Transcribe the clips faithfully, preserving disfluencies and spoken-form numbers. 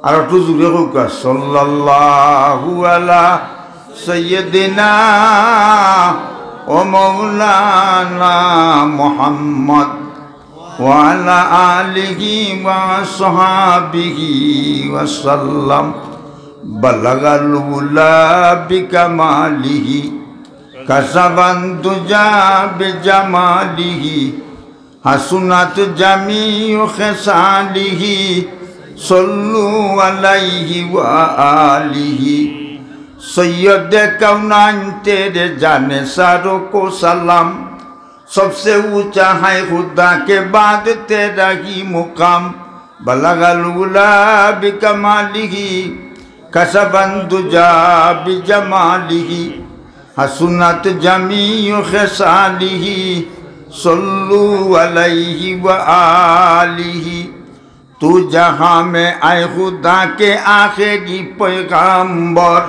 আর একটু জোরে কউক্কা, সাল্লাল্লাহু আলা সাইয়্যিদিনা ওয়া মাওলানা মুহাম্মদ ওয়া আলা আলিহি ওয়া সাহবিহি ওয়া সাল্লাম। বালাগাল উলা বিকামালিহি, কাশাফান দুজা বিজামালিহি, হাসুনাত জামিউ খেসালিহি, সল্লু আলাইহি ওয়া আলিহি। সৈয়দে কাউনাইন তেরে জানে সারো কো সালাম, সবসে উঁচা হায় খুদা কে বাদ তেরা হি মুকাম। বালাগাল উলা বিকামালিহি, কাশাফান দুজা বিজামালিহি, হাসুনাত জামিউ খেসালিহি, সল্লু আলাইহি ওয়া আলিহি। তু জাহাঁ মে আয়ে খুদা কে আখেরি পয়গাম্বর,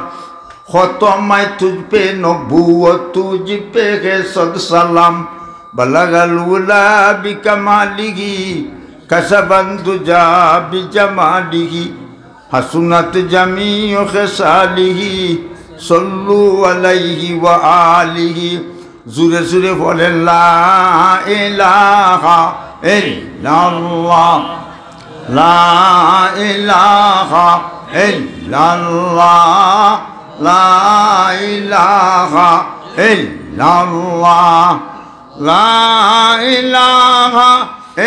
খতম আয়ে তুঝ পে নবুয়ত, তুঝ পে হে সদ সালাম। বালাগাল উলা বিকামালিহি, কাশাফান দুজা বিজামালিহি, হাসুনাত জামিউ খেসালিহি, সল্লু আলাইহি ওয়া আলিহি। জোরে জোরে বলেন, লা ইলাহা ইল্লাল্লাহ, লা ইলাহা ইল্লাল্লাহ, লা ইলাহা ইল্লাল্লাহ, লা ইলাহা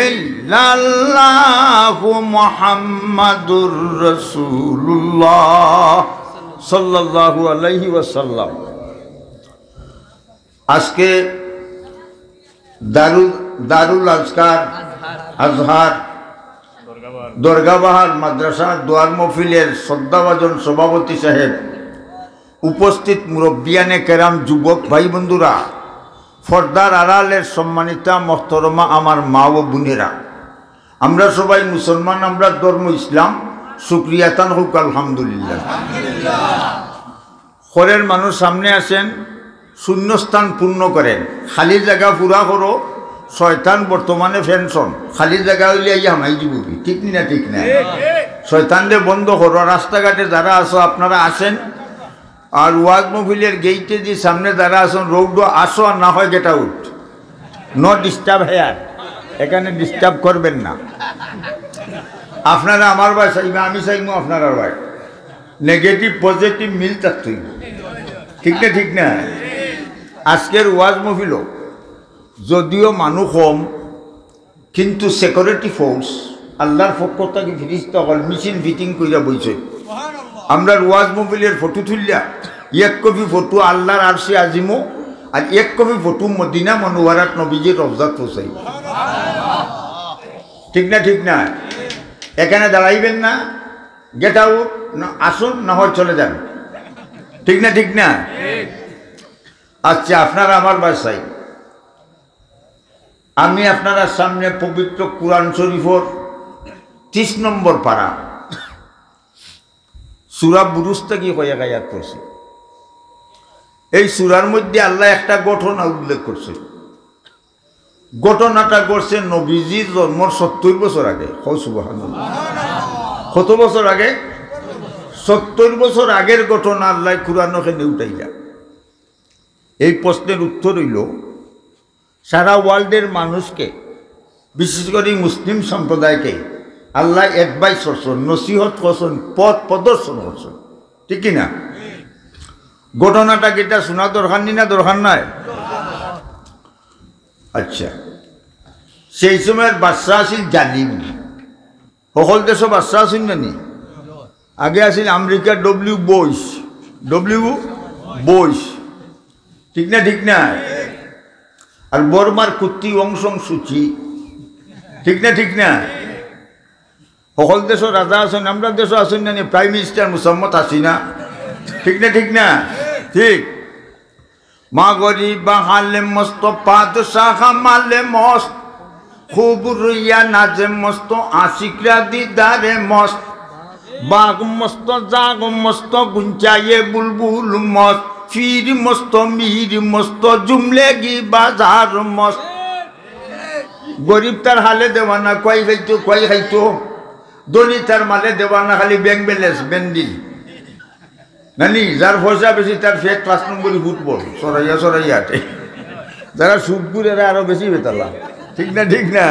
ইল্লাল্লাহু মুহাম্মাদুর রাসূলুল্লাহ সাল্লাল্লাহু আলাইহি ওয়াসাল্লাম। আজকে দারুল, দারুল আজকার, আজহার, দরগাবাহার মাদ্রাসার দোয়ার মহফিলের শ্রদ্ধাভাজন সভাপতি সাহেব, উপস্থিত মুরব্বিয়ানে কেরাম, যুবক ভাই বন্ধুরা, পর্দার আড়ালের সম্মানিতা মহতরমা আমার মা ও বোনেরা, আমরা সবাই মুসলমান, আমরা ধর্ম ইসলাম, শুকরিয়া তান হোক আলহামদুলিল্লাহ। ঘরের মানুষ সামনে আছেন, শূন্যস্থান পূর্ণ করেন, খালি জাগা পুরা করো। শয়তান বর্তমানে পেনশন, খালি জাগা অইলে আইয়া হামাই দিবো, ঠিক নি না? ঠিক না? শয়তানরে বন্ধ করো। রাস্তাঘাটে যারা আছো আপনারা আসেন, আর ওয়াজ মহফিলের গেইটে যে সামনে যারা আছেন, রোডও আসো, আর না হয় get out. No disturb here। এখানে ডিস্টার্ব করবেন না। আপনারা আমার বায় চাইবা, আমি চাইমু আপনারার বায়। নেগেটিভ পজিটিভ মিল থাকতে অইবো। ঠিক না? ঠিক না? আজকের ওয়াজ মহফিলও যদিও মানুষ কম, কিন্তু সিকিউরিটি ফোর্স, আল্লাহর পক্ষ থাকি ফিরিস্তা অকল মেশিন ফিটিং কইরা বইছে। আমরার ওয়াজ মহফিলের ফটো তুললা, এক কপি ফটো আল্লাহর আরশে আজিমো, আর এক কপি ফটো মদিনা মনোয়ারাত নবীজির রওজাত পৌঁছাই। ঠিক না? ঠিক না? এখানে দাঁড়াইবেন না, গেট আউট, না আসুন, না হয় চলে যান। ঠিক না? ঠিক না? আচ্ছা, আপনারা আমার বায় চাই, আমি আপনারার সামনে পবিত্র কুরআন শরীফর তিরিশ নম্বর পারা, সূরা বুরুজ থাকি কয়েক আয়াত পড়ছি। এই সূরার মধ্যে আল্লাহ একটা ঘটনা উল্লেখ করছে। ঘটনাটা ঘটছে নবীজির জন্মর সত্তর বছর আগে। কও সুবহানাল্লাহ। কত বছর আগে? সত্তর বছর আগের ঘটনা আল্লাহ কুরআনো কেনে উঠাইলা। এই প্রশ্নের উত্তর অইলো, সারা ওয়ার্ল্ডের মানুষকে, বিশেষ করি মুসলিম সম্প্রদায়কে আল্লাহ অ্যাডভাইস করছেন, নসিহত করছেন, পথ প্রদর্শন করছেন, ঠিক কি না? ঘটনাটা কিতা শোনা দরকার নি না দরকার নাই? আচ্ছা, সেই সময়র বাদশা আছিল জালিম। হকল দেশো বাদশা আছিল না নি? আগে আছিল আমেরিকার ডব্লিউ বুশ, ডব্লিউ বুশ, ঠিক না? ঠিক না? আর বর্মার কুত্তি অং সান সুচি, ঠিক না? ঠিক না? হকল দেশো রাজা আছইন, আমরার দেশো আছইন না নি? প্রাইম মিনিস্টার মোসাম্মত হাসিনা, ঠিক না? ঠিক না? ঠিক। মা গরিবা হালে মস্ত, বাদশাহ মালে মস্ত, খুব রুইয়া নাজে মস্ত, আশিকরা দিদারে মস্ত। বাঘ মস্ত, জাগ মস্ত, গুঞ্চায়ে বুলবুল মস্ত, পীর মস্ত, মীর মস্ত, জুমলেগি বাজার মস্ত। গরিব তার হালে দেওয়ানা, কই খাইতো, কই খাইতো। ধনী তার মালে দেওয়ানা, খালি ব্যাংক ব্যালেন্স, বেন্ডিল। নানি, যার পয়সা বেশি, তার ফেট পাঁচ নম্বরই ফুটবল, সরাইয়া সরাইয়া আটে। যারা সুদ ঘুরে, এরা আরো বেশি বেতালা। ঠিক না, ঠিক না?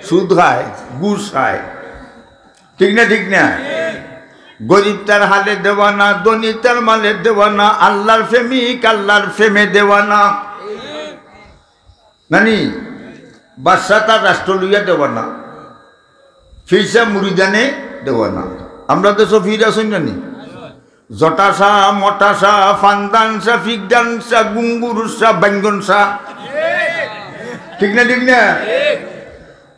সুদ খায়, ঘুষ খায়। ঠিক না, ঠিক না? গরিব তার হালে দেওয়ানা, ধনী তার মালে দেওয়ানা, আল্লাহর প্রেমিক, আল্লাহর প্রেমে দেওয়ানা। নানি, বাদশা তার রাষ্ট্র লইয়া দেওয়ানা, ফিরসা মুরিদানে দেওয়ানা। আমরা দেশো ফির আছইন নানি? জটা শাহ, মটা শাহ, ফান্দান শাহ, ফিকদান শাহ, গুঙ্গুর শাহ, বাঙ্গন শাহ। ঠিক না, ঠিক না?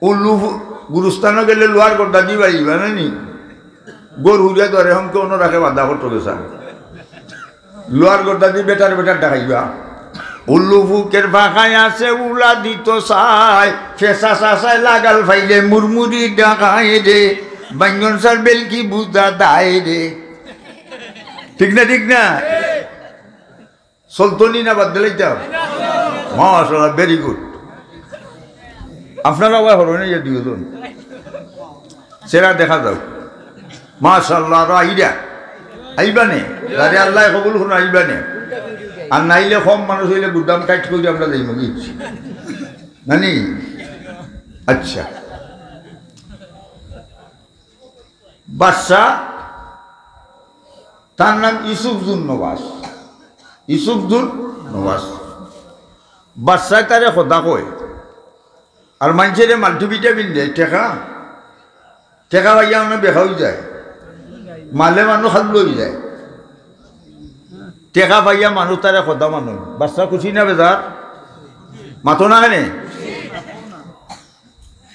উল্লু ফু-, গুরুস্থানো গেলে লোয়ার গর্দা দি বাড়িবা নানি? গরু হুরিয়া ধরে হমকে অন্য রাখে বাধা করতে গেছা। লোয়ার গর্দা দি বেটার বেটার ডাকাইবা। উল্লু ফুকের ফাঁকায় আছে উলা দিত চাই, ফেসা চাচায় লাগাল ফাইলে মুরমুরি ডাকায় রে, বাঙ্গন শাহর বেলকি বুঝা দায় রে। ঠিক না, ঠিক না? চলতো নি না বাদ দিলাইতাম? মাশাআল্লাহ, very good। আপনারা আবার হরো না, ইয়ে দুইজন। চেহারা দেখা যাও। মাশাআল্লাহ, আরো আইরা। আইবা নে? আরে আল্লাহ কবুল করুন, আইবা নে? আর নাইলে কম মানুষ অইলে গুদাম টাইট করি আমরা যাইমু কি? নানি? আচ্ছা। বাদশা, তার নাম ইউসুফ জুন নওয়াজ। ইউসুফ জুন নওয়াজ। বাদশায় তারে খোদা কয়। আর মানষরে মাল্টিভিটামিন দেয়, টেকা, টেকা পাইয়া মানে বেকা অই যায়, মালে মানুষ খাদ্য অই যায়। টেকা পাইয়া মানুষ তারে খোদা মানে। বাদশা খুশি না বেজার? মাতো না কেনে?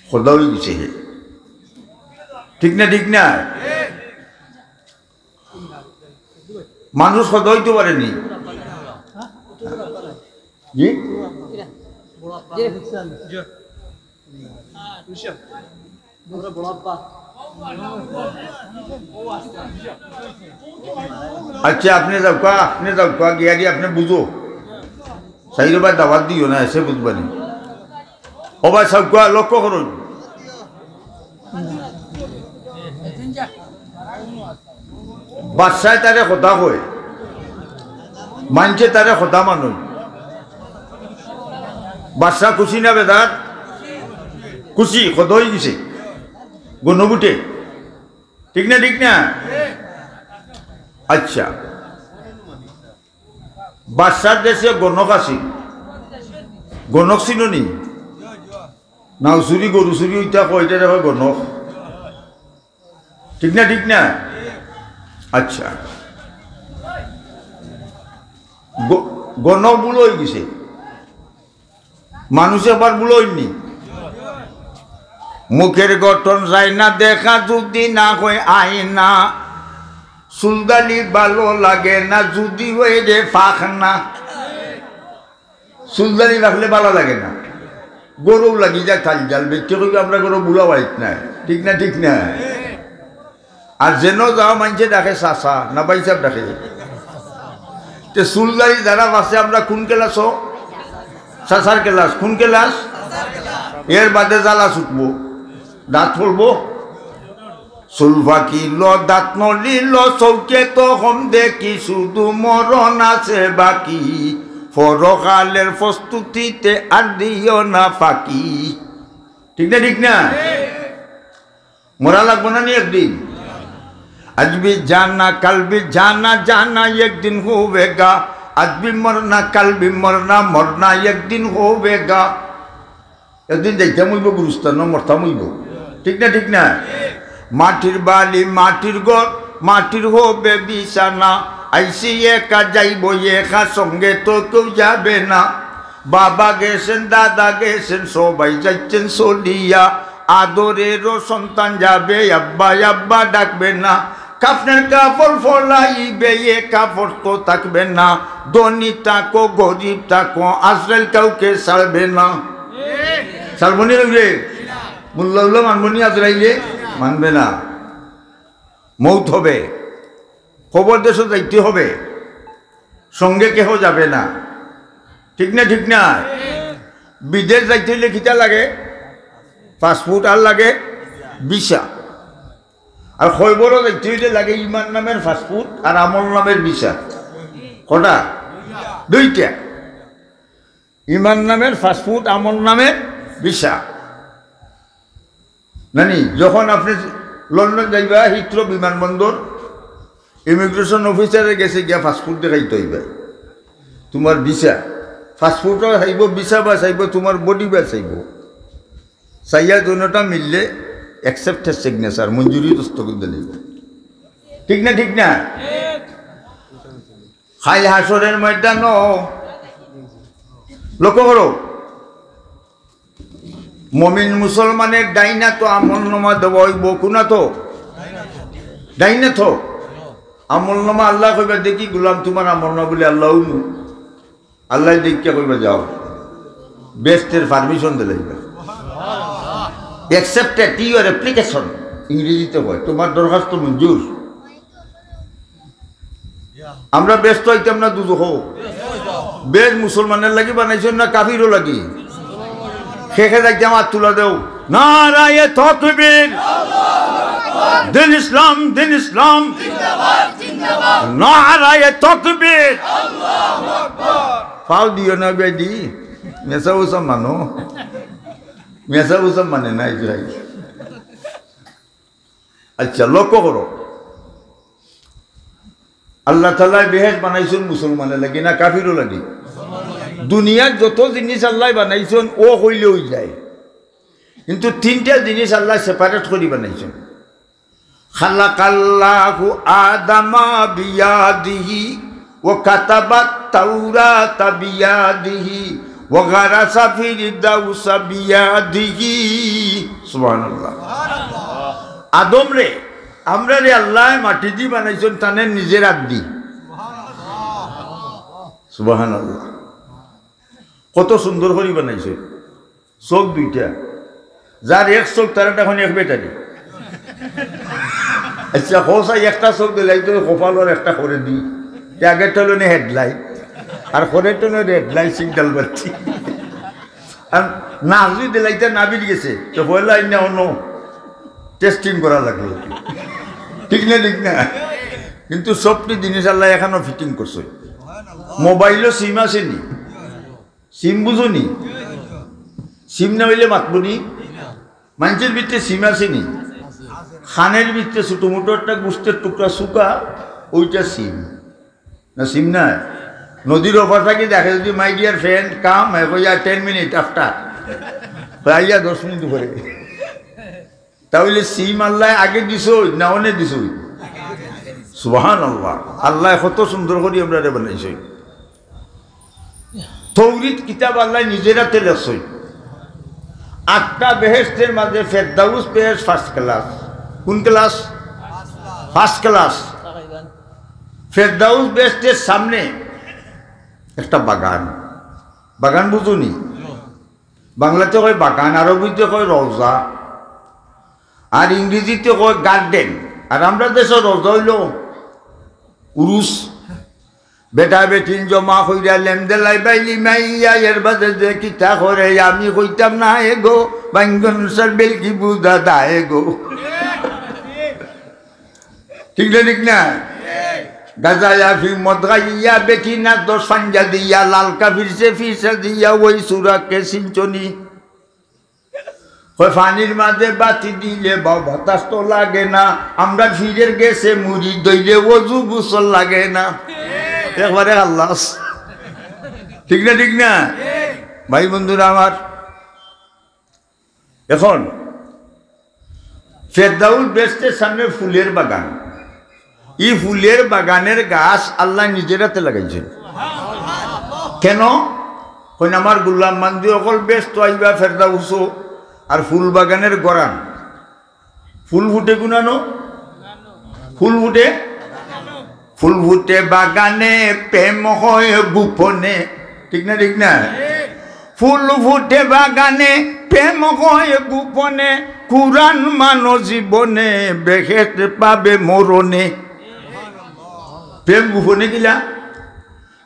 খোদা অই গেছে হে। ঠিক না, ঠিক না? মানুষ খোদা অইতো পারে নি? জি? আচ্ছা, আপনে যাউক্কা, আপনে যাউক্কা, গিয়া দি আপনে বুঝো। সাইরো ভাই দাওয়াত দিও না, এসে বুঝবা নি। ও ভাই, সবগুলা লক্ষ্য করুন। বাদশায় তারে খোদা কয়, মানষে তারে খোদা মানে। বাদশা খুশি না বেজার? খুশি, খোদা অই গেছে। গণভোটে। ঠিক না, ঠিক না? আচ্ছা। বাদশার দেশে গণক আছিল। গণক চিনো নি? নাও চুরি, গরু চুরি, ওইটা কয়, এটা দেখো গণক। ঠিক না, ঠিক না? আচ্ছা। গ-, গণক বুলা অই গেছে। মানুষ একবার বুলা অইনি। মুখের গঠন যায় না দেখা, যদি না হয় আয়না। চুলদাড়ি ভালো লাগে না, যদি হয় রে পাখনা। চুলদাড়ি রাখলে ভালা লাগে না, গরু লাগি যায় তাল জাল, ব্যক্তি কইবে আমরা গরু বুলা বাইত নাই। ঠিক না, ঠিক না? আর যেন যাও মানষে ডাকে চাচা, না ভাইসাব ডাকে। তে চুলদাড়ি যারা আছে, আমরা কোন ক্লাসো? চাচার ক্লাস। কোন ক্লাস? এর বাদে জ্বালা ছুটবো, দাঁত পড়বো। চুল পাকিল, দাঁত নড়িল, চউখে তো কম দেখি, শুধু মরণ আছে বাকি। পরকালের প্রস্তুতিতে আর দিও না ফাঁকি। ঠিক না, ঠিক না? মরা লাগবো না নি একদিন? আজ ভি জানা, কাল ভি জানা, জানা একদিন হবেগা। আজ ভি মরনা, কাল ভি মরনা, মরনা একদিন হবেগা। একদিন যাইতাম অইবো গুরুস্থানো, মরতাম অইবো। ঠিক না, ঠিক না? মাটির বাড়ি, মাটির ঘর, মাটির হবে বিছানা। আইছি একা, যাইবো একা, সঙ্গে তো কেউ যাবে না। বাবা গেছেন, দাদা গেছেন, সবাই যাইছেন চলিয়া। আদরেরও সন্তান যাবে আব্বা, আব্বা ডাকবে না। কাফনের কাপড় ফলাইবে, এ কাপড় তো থাকবে না। ধনী থাকো, গরিব থাকো, আজরাইল কাউকে ছাড়বে না। ছাড়বো নি রে? মোল্লা উল্লা মানবো নি আজরাইলে? মানবে না। মৌত হবে, কবর দেশো যাইতে হবে, সঙ্গে কেহ যাবে না। ঠিক না, ঠিক না? বিদেশ যাইতে অইলে কিতা লাগে? পাসপোর্ট আর লাগে ভিসা। আর কবরো যাইতে অইলে লাগে ইমান নামের পাসপোর্ট আর আমল নামের ভিসা। কটা? দুইটা। ইমান নামের পাসপোর্ট, আমল নামের ভিসা। নানি, যখন আপনে লন্ডন যাইবা, হিথ্রো বিমানবন্দর, ইমিগ্রেশন অফিসারের গেছে গিয়া পাসপোর্ট দেখাইতে অইবা। তুমার ভিসা, পাসপোর্টও চাইবো, ভিসা বা চাইবো, তুমার বডি বা চাইবো। চাইয়া দুইটা মিললে অ্যাকসেপ্টের সিগনেচার, মঞ্জুরি দস্তখত দিলে অইবো। ঠিক না, ঠিক না? কাইল হাশরের ময়দানো লক্ষ্য করো, মমিন মুসলমানের ডাইন আতো আমল নামা দেওয়া অইবো, কুন আতো? ডাইন আতো। আমল নামা আল্লায় কইবা, "দেখি গুলাম, তুমার আমল নামা।" বলে, "আল্লাহ, উনু।" আল্লায় দেখিয়া কইবা, "যাও।" বেহেস্তের পারমিশন দিলাইবা। Accepted your application, ইংরেজিতে কয়, "তুমার দরখাস্ত মঞ্জুর।" আমরা বেহেস্তো যাইতাম না দুজখো? বেহেস্ত মুসলমানের লাগি বানাইছইন না কাফিরও লাগি? কে কে যাইতাম, আত তুলা দেও। নারায়ে তাকবীর। দিন ইসলাম, দিন ইসলাম। নারায়ে তাকবীর। পাও দিও না বেডি। মেসা উসা মানো। মেসা উসা মানে না ইসরাইল। আচ্ছা, লক্ষ্য করো, আল্লাহ তাআলায় বেহেস্ত বানাইছইন মুসলমানের লাগি না কাফিরও লাগি? দুনিয়ার যত জিনিস আল্লায় বানাইছইন, অউ কইলে অই যায়, কিন্তু তিনটা জিনিস আল্লায় separate করি বানাইছইন। খালাকাল্লাহু আদামা বিয়াদিহি ওয়া কাতাবাত তাওরাতা বিয়াদিহি ওয়া গারাসা ফিরদাউসা বিয়াদিহি। সুবহানাল্লাহ। আদমরে, আমরারে আল্লায় মাটি দি বানাইছইন, তানে নিজের আত দি। সুবহানাল্লাহ। কত সুন্দর করি বানাইছইন। চউখ দুইটা, যার এক চউখ তার অখন এক ব্যাটারি। আচ্ছা, কও চাই একটা চউখ দিলাইতো কপালর একটা করেদি, তে আগেরটা অইলো নে হেডলাইট, আর করেরটা অইলো রেড লাইট, সিগন্যাল বাতি। আর নাক যুদি দিলাইতা নাভির গেছে, তে পয়লা আইনা অনো টেস্টিং করা লাগলো, ঠিক না, ঠিক না? কিন্তু সবটি জিনিস আল্লায় একখানো ফিটিং করছইন। মোবাইলো সিম আছে নি? সিম বুঝো নি? সিম না অইলে মাতবো নি? মানষর ভিতরে সিম আছে নি? কানের ভিতরে ছোট মোটো একটা গোস্তের টুকরা চুকা, অইটা সিম। না, সিম নায়। নদীর ওপার থাকি দেখে যুদি, "My dear friend, come," হে কইয়া, "Ten minute after।" হে আইয়া দশ মিনিট পরে। তা অইলে সিম আল্লায় আগে দিছইন না অনে দিছইন? সুবহানাল্লাহ। আল্লায় কত সুন্দর করি আমরারে বানাইছইন। তৌরিত কিতাব আল্লায় নিজের আতে লেখছইন। আটটা বেহেস্তের মাঝে ফেরদাউস বেহেস্ত first class। কুন class? First class। ফেরদাউস বেহেস্তের সামনে একটা বাগান। বাগান বুঝো নি? বাংলাতে কয় বাগান, আরবিতে কয় রওজা, আর ইংরেজিতে কয় গার্ডেন। আর আমরার দেশো রওজা অইলো উরুস। বেটা বেটিন জমা কইরা লেম দেলাই বাইলি মাইয়া, এর বাদে যে কিতা করে আমি কইতাম না এগো, বাইঙ্গন সার বেলকি বুদা দা এগো। ঠিক না, ঠিক না? গাজা ইয়াফি মদ গাইয়া, বেটি না দশ পাঞ্জা দিয়া, লাল কাফির সে ফিসা দিয়া, ওই সুরাকে সিঞ্চনি। কয় পানির মাঝে বাতি দিলে বা বাতাস তো লাগে না, আমরা ফিরের গেছে মুড়ি দইলে অজু গোসল লাগে না। একবারে আল্লাহ। ঠিক না, ঠিক না? ভাই বন্ধুরা আমার, এখন ফেরদাউস বেহেস্তের সামনে ফুলের বাগান, ই ফুলের বাগানের গাছ আল্লায় নিজের আতে লাগাইছইন। কেন? কইন আমার গুলাম বান্দি অকল বেহেস্তো আইবা ফেরদাউসো, আর ফুল বাগানের গরান। ফুল ফুটে কুনানো? ফুল ফুটে, ফুল ফুটে বাগানে, প্রেম হয় গোপনে। ঠিক না, ঠিক না? ফুল ফুটে বাগানে, প্রেম হয় গোপনে, কুরআন মানো জীবনে, বেহেস্ত পাবে মরণে। প্রেম গোপনে কিলা?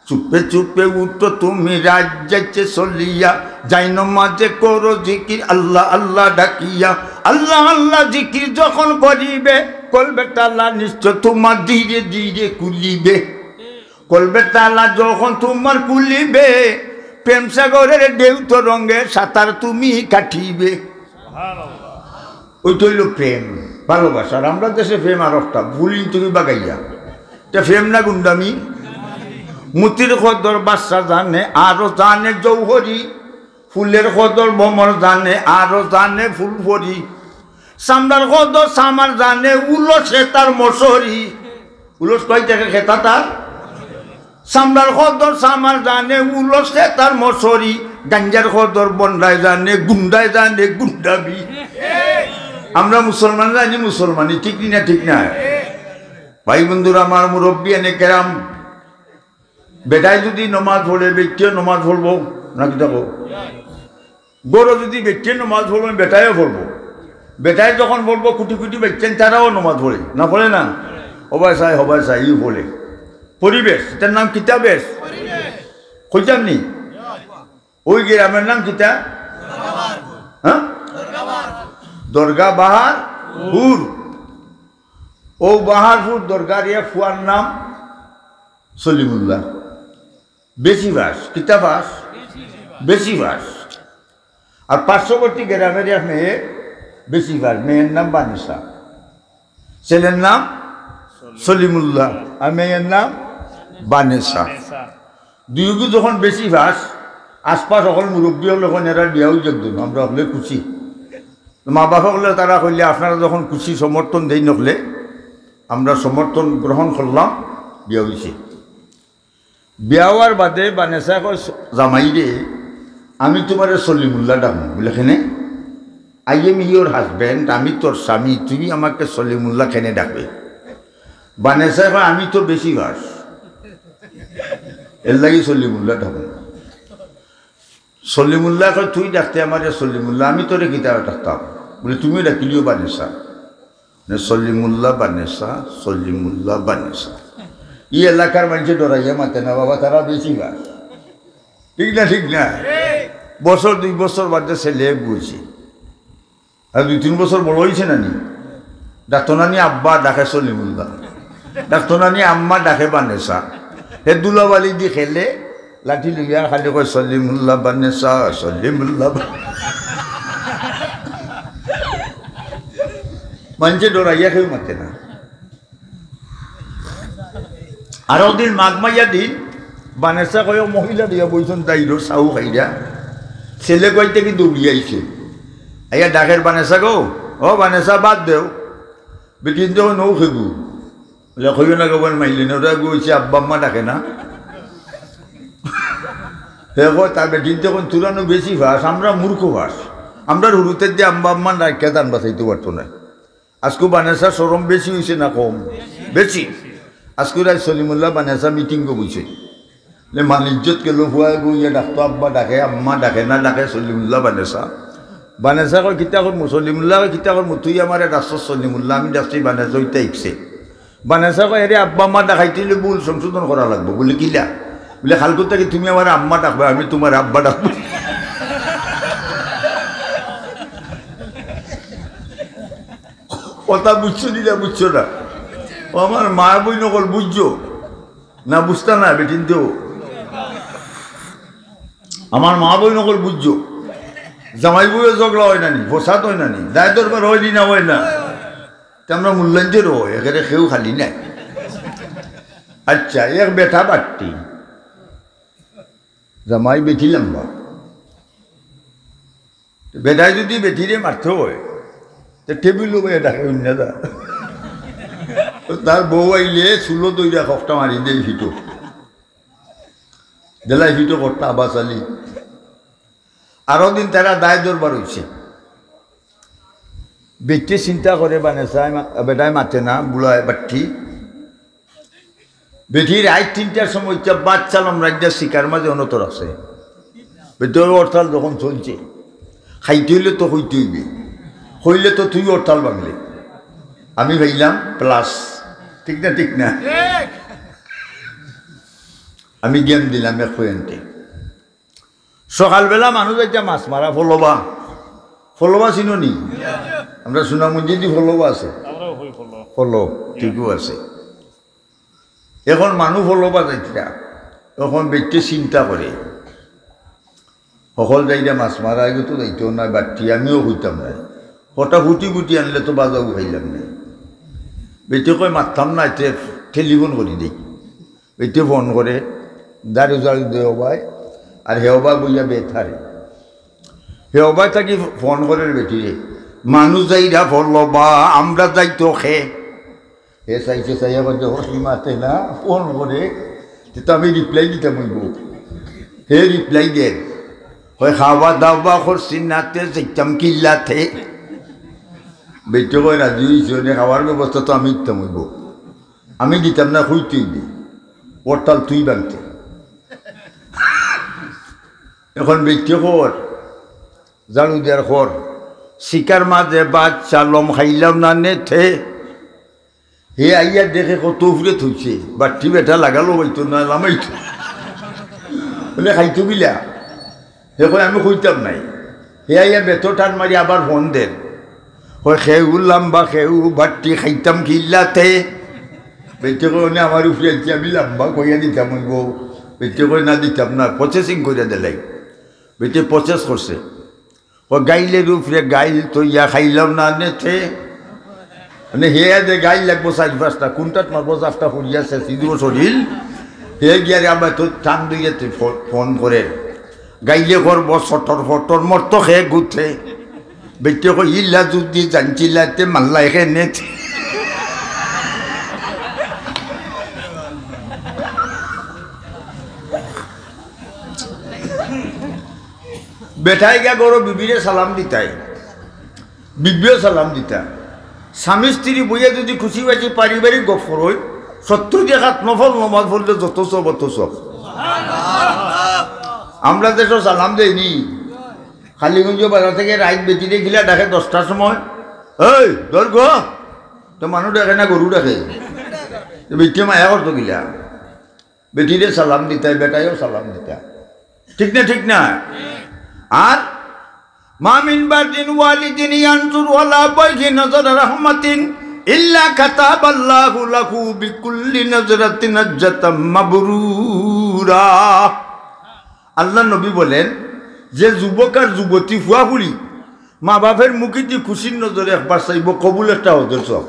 চুপে চুপে উঠো তুমি রাত যাইতে চলিয়া, যাই নমাজে করো জিকির আল্লাহ আল্লাহ ডাকিয়া। আল্লাহ আল্লাহ জিকির যখন করিবে, কলবের তালা নিশ্চয় তোমার ধীরে ধীরে খুলিবে। কলবের তালা যখন তোমার খুলিবে, প্রেম সাগরের ঢেউ তরঙ্গে সাঁতার তুমি কাটিবে। ওইটা অইলো প্রেম, ভালোবাসা। আর আমরার দেশে প্রেম আর একটা, ভুলিন তুমি বাগাইয়া। এটা প্রেম না গুন্ডামি? মতির কদর বাদশা জানে, আরো জানে জৌহরি। ফুলের কদর ভমর জানে, আরো জানে ফুল পরি। চামড়ার কদর চামার জানে, উলস খেতার মশরি। উলস কয় টাকা খেতা তার? চামড়ার কদর চামার জানে, উলস খেতার মশরি। গাঞ্জার কদর বন্ডায় জানে, গুন্ডায় জানে, গুন্ডামি। আমরা মুসলমান জানি মুসলমানি, ঠিক নি না? ঠিক না? ভাই বন্ধুরা, আমার মুরব্বিয়ানে কেরাম, বেটায় যদি নমাজ পড়ে, বেটিয়ে নমাজ পড়বো না? কিতা কও? ঘরো যদি বেটিয়ে নমাজ পড়বো, বেটায়ও পড়বো। বেটায় যখন পড়বো, কুটি কুটি বেটিয়ে তারাও নমাজ পড়ে, না পড়ে না? ও ভাই সাহেব, ও ভাই সাহেব, ইউ পড়ে। পরিবেশ, এটার নাম কিতা বেশ? কইতাম নি? ওই গ্রামের নাম কিতা? হ্যাঁ? দরগা বাহারপুর। ও বাহারপুর দরগার এক ফুয়ার নাম সলিমুল্লাহ। বেশি পাস, কিতা পাস? বেশি পাস। আর পার্শ্ববর্তী গ্রামের এক মেয়ে বেশি পাস, মেয়ের নাম বানেসা। ছেলের নাম সলিমুল্লাহ, আর মেয়ের নাম বানেসা। দুইগু যখন বেশি পাস, আশপাশ অকল মুরব্বি অকল কইন, এরার বিয়া অইযাউক, আমরা অকলে খুশি। তো মা বাপ অকলে তারা কইলে, আপনারা যখন খুশি, সমর্থন দেইন অকলে, আমরা সমর্থন গ্রহণ করলাম, বিয়া অইছে। বিয়া অওয়ার বাদে বানেসায় কয়, "জামাইরে, আমি তুমারে সলিমুল্লাহ ডাকমু।" বুলে, "কেনে?" "I am your husband, আমি তোর স্বামী, তুমি আমাকে সলিমুল্লাহ কেনে ডাকবে?" বানেসায় কয়, "আমি তো বেশি পাস, এরলাগি সলিমুল্লাহ ডাকমু।" সলিমুল্লায় কয়, "তুই ডাকতে আমারে সলিমুল্লাহ, আমি তোরে কিতা ডাকতাম?" বুলে, "তুমিও ডাকিলিও বানেসা।" মানে, সলিমুল্লাহ বানেসা, সলিমুল্লাহ বানেসা। ই এলাকার মানষে ডরাইয়া মাতে না বাবা, তারা বেশি পাস। ঠিক না, ঠিক না? বছর দুই বছর বাদে ছেলে এক অইছে। আর দুই তিন বছর বড় অইছে না নি? ডাকতো না নি আব্বা, ডাকে সলিমুল্লাহ। ডাকতো না নি আম্মা, ডাকে বানেসা। হে ধুলাবালি দি খেলে, লাঠি লইয়া খালি কয়, "সলিমুল্লাহ বানেসা, সলিমুল্লাহ বা-" মানষে ডরাইয়া কেউ মাতে না। আরক দিন মাঘ মাইয়া দিন, বানেসা কয়, মহিলা দিয়া বইছইন তাইরও চাউ খাইরা। ছেলে কইতে কি দৌড়ি আইছে। আইয়া ডাকের, "বানেসা গো, ও বানেসা, ভাত দেও।" বেটিন্তে কইন, "ও খেবু।" বুলে, "কইও না গো, বইন মাইলে না, ওরা গো অইছে আব্বা আম্মা ডাকে না।" হে কয়, "তার বেটিন্তে কইন, তুরানো বেশি পাস, আমরা মূর্খ পাস। আমরার হুরুতে যে আব্বা আম্মা ডাকিয়া জান বাঁচাইতে পারতো না।" আজকু বানেসা শরম বেশি অইছে না কম? বেশি। আজকু রাইত সলিমুল্লাহ বানেসা মিটিংও বইছে। লে মান ইজ্জত গেল, ফুয়া গো ইয়া ডাকতো আব্বা ডাকে, আম্মা ডাকে না, ডাকে সলিমুল্লাহ বানেসা। বানেসা কয়, "কিতা করমু?" সলিমুল্লাহ কয়, "কিতা করমু? তুই আমারে ডাকছস সলিমুল্লাহ, আমি ডাকছি বানেসা, ওইটা ইকছে।" বানেসা কয়, "এরে আব্বা আম্মা ডাকাইতে অইলে ভুল সংশোধন করা লাগবো।" বুলে, "কিলা?" বুলে, "কালকু থাকি তুমি আমারে আম্মা ডাকবা, আমি তুমারে আব্বা ডাকমু।" কথা বুঝছো নি না বুঝছো না? ও আমার মা বইন অকল, বুঝছো না? বুঝতা না বেটিন্তে। আমার মা বইন অকল, বুঝছো? জামাই বউয়ে ঝগড়া অয় না নি, ফসাদ অয় না নি, দায় দরবার অয় নি না অয় না? তে আমরা মূল্যায়ন যে রয়, একেরে কেউ খালি নাই। আচ্ছা, এক বেটা বাট্টি, জামাই বেটি লাম্বা। বেটায় যুদি বেটিরে মারতে অয়, তে টেবিলো বইয়া ডাকে, "অইন্যা দা।" তার বউ আইলে চুলো দইরা খকটা মারি দেয় ফিটো। দেলাই ফিটো করতা আব্বাস আলী। আরো দিন তারা দায় দরবার অইছে। বেটিয়ে চিন্তা করে বানেসা, মা-, বেটায় মাতে না, বুড়া বাট্টি। বেটি রাইত তিনটার সময় ইটা বাচ্চা লমরাইদ্দা শিকার মাঝে অনতর আছে। বেটির হরতাল যখন চলছে, খাইতে অইলে তো কইতে অইবে, কইলে তো তুই হরতাল ভাঙলে। আমি পাইলাম plus, ঠিক না, ঠিক না? আমি জ্ঞান দিলাম এক পয়েন্টে। সকালবেলা মানুষ যাইতা মাছ মারা, ফলবা। ফলবা চিনো নি? আমরা সুনামগঞ্জে দি ফলবা আছে। আমরাও কই ফলবা। ফলো, ঠিকও আছে। এখন মানুষ ফলো বাজাইতরা, এখন বেটিয়ে চিন্তা করে, হকল যাইরা মাছ মারা, এগু তো যাইতো না, বাট্টি আমিও কইতাম না। কটা ফুটি ফুটি আনলে তো বাজাও খাইলাম না। বেটিয়ে কয়, "মারতাম না, এতে টেলিফোন করি দেই।" বেটিয়ে ফোন করে, দারু জাল দে ওবায়, আর হে ওবায় বইয়া বেতারে। হে ওবায় থাকি ফোন করে বেটিরে, "মানুষ যাইরা ফলো বা, আমরা যাইতো খে।" হে চাইছে, চাইয়া কইছে, "ও, ই মাতে না, ফোন করে, তে তো আমি রিপ্লাই দিতাম অইবো।" হে রিপ্লাই দের, কয়, "খাওয়া দাওয়া করছি না, তে যাইতাম কিল্লাতে।" বেটিয়ে কয়, "রাজি অইছে, অনে খাওয়ার ব্যবস্থা তো আমি দিতাম অইবো, আমি দিতাম না, কইতে অইবো, হরতাল তুই ভাঙতে।" এখন বেটিয়ে কর, ঝাড়ু দিয়ার কর, শিকার মাঝে বাচ্চা লম খাইলাম না নে তে। হে আইয়া দেখে কত উপরে থইছে, বাট্টি বেটা লাগালো অইতো না, লামাইতো। বলে, "খাইতো কিলা?" হে কয়, "আমি কইতাম নাই।" হে আইয়া বেতো টান মারি আবার ফোন দের। কয়, "খেউ লাম্বা, খেউ বাট্টি খাইতাম কিল্লাতে।" বেটিয়ে কয়, "অনে আমার উপরে আইছে, আমি লাম্বা কইয়া দিতাম অইবো।" বেটিয়ে কয়, "না, দিতাম না, প্রসেসিং কইরা দিলাই।" বেটিয়ে প্রসেস করছে। ও গাইলের উপরে গাইল তো ইয়া খাইলাম না নে তে। মানে হে দে গাইল লাগবো চাইর পাঁচটা, কোনটাত মারবো চারটা পড়িয়া আছে, সিধু শরীর। হে গিয়া রে আমার তো টান দিয়ে ফো-, ফোন করে। গাইলে করবো সটর ফটর, মর তো খে গুথে। বেটিয়ে কয়, "ইলা যদি জানছিলা তে মাল্লাই খে নে তে।" বেটায় গিয়া ঘরো বিবিরে সালাম দিতায়, বিবিও সালাম দিতা। স্বামী স্ত্রী বইয়া যদি খুশি বাসি পারিবারিক গপ করইন, সত্তর রাকাত নফল নমাজ পড়লে যত সব অত সব। আমরা দেশো সালাম দেইনি, কালীগঞ্জ বাজার থেকে রাইত বেটিরে কিলা ডাকে দশটার সময়, "এই, ধর গো।" তো মানুষ ডাকে না, গরু ডাকে। তো বেটিয়ে মায়া করতো কিলা? বেটিরে সালাম দিতায়, বেটায়ও সালাম দিতা। ঠিক না, ঠিক না? আর মা মিন বাররিন ওয়ালিদিন ইয়ানজুরু আলা বাইহি নাজরা রাহমাতিন ইল্লা কাতাবাল্লাহু লাহু বিকুল্লি নাজরাতিন হাজ্জাতাম মাবরুরা। আল্লাহর নবী বলেন যে যুবক আর যুবতী ফুয়াফুড়ি মা বাপের মুখেদি খুশির নজরে একবার চাইবো, কবুল একটা হজের সব।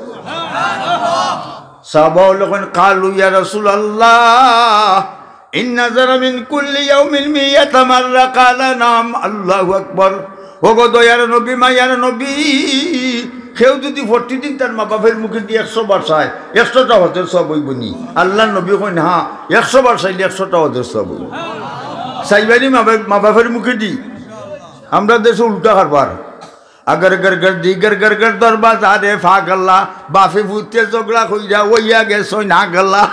সাহাবা অকলে কইন, "কালু ইয়া রাসূলুল্লাহ, ইন নাজারা মিন কুল্লি ইয়াউমিন মিয়াতা মাররা?" ক্বালা, "নাম।" আল্লাহু আকবার। ও গো দয়ার নবী, মায়ার নবী, কেউ যদি প্রতিদিন তার মা বাপের মুখেদি একশো বার চায়, একশোটা হজের সব অইবো নি? আল্লাহর নবী কইন, "হ্যাঁ, একশো বার চাইলে একশোটা হজের সব অইবো।" চাইবানি মা বাপ, মা বাপের মুখেদি। আমরা দেশো উল্টা কারবার। আগর গর গর দি গর গর গর দরবাজারে ফাগলা, বাফে ফুতে ঝগড়া কইরা ওইয়া গেছইন আগলা।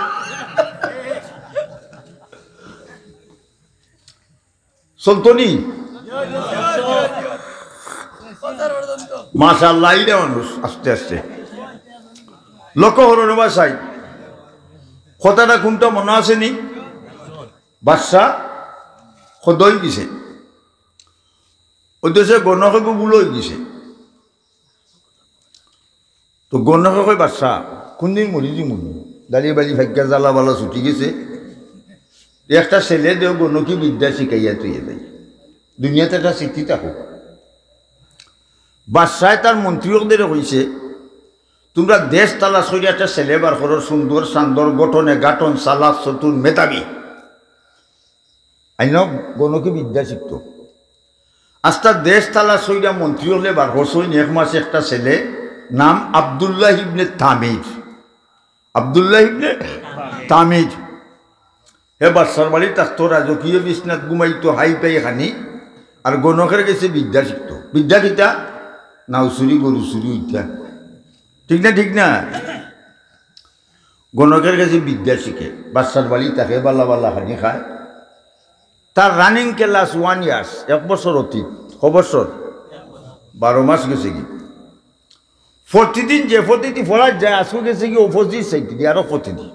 চলতো নি? মাশাআল্লাহ, ইটা মানুষ আস্তে আস্তে। লক্ষ্য করো রে বা চাই, কথাটা কোনটা মনো আছে নি? বাদশা খোদা অই গেছে। ওই দেশে গণকে ভুল অই গেছে। তো গণকে কয়, "বাদশা, কোনদিন মরি যিমু নি? দাড়ি বাড়ি ফাইক্কা জ্বালা বালা ছুটি গেছে।" একটা ছেলে দেও, গণকি বিদ্যা শিখাইয়া থইয়া যাই। দুনিয়াত একটা স্মৃতি থাকুক। বাদশায় তার মন্ত্রী অকলরে কইছে, "তুমরা দেশ তালাশ করি একটা ছেলে বার করো, সুন্দর সান্দর, গঠনে গাঠন, চালাক, চতুর, মেধাবী।" আইন গণকি বিদ্যা শিখতো। আস্তা দেশ তালাশ কইরা মন্ত্রী অকলে বার করছইন এক মাসে একটা ছেলে, নাম আব্দুল্লাহ ইবনে তামির। আব্দুল্লাহ ইবনে তামির। হে বাদশার বাড়ি থাকতো, রাজকীয় বিছনাত ঘুমাইতো, হাই পাই খানি, আর গণকের গেছে বিদ্যা শিখতো। বিদ্যা কিতা? নাও চুরি, গরু চুরি অইতা। ঠিক না, ঠিক না? গণকের গেছে বিদ্যা শিখে, বাদশার বাড়ি থাকে, বালা বালা খানি খায়। তার running class one years, এক বছর অতীত, ক বছর? বারো মাস গেছে কি। প্রতিদিন যে প্রতিদিন পড়া যায়, আজকে গেছে কি ও পঁচিশ সাইতে দিয়ে আরো প্রতিদিন।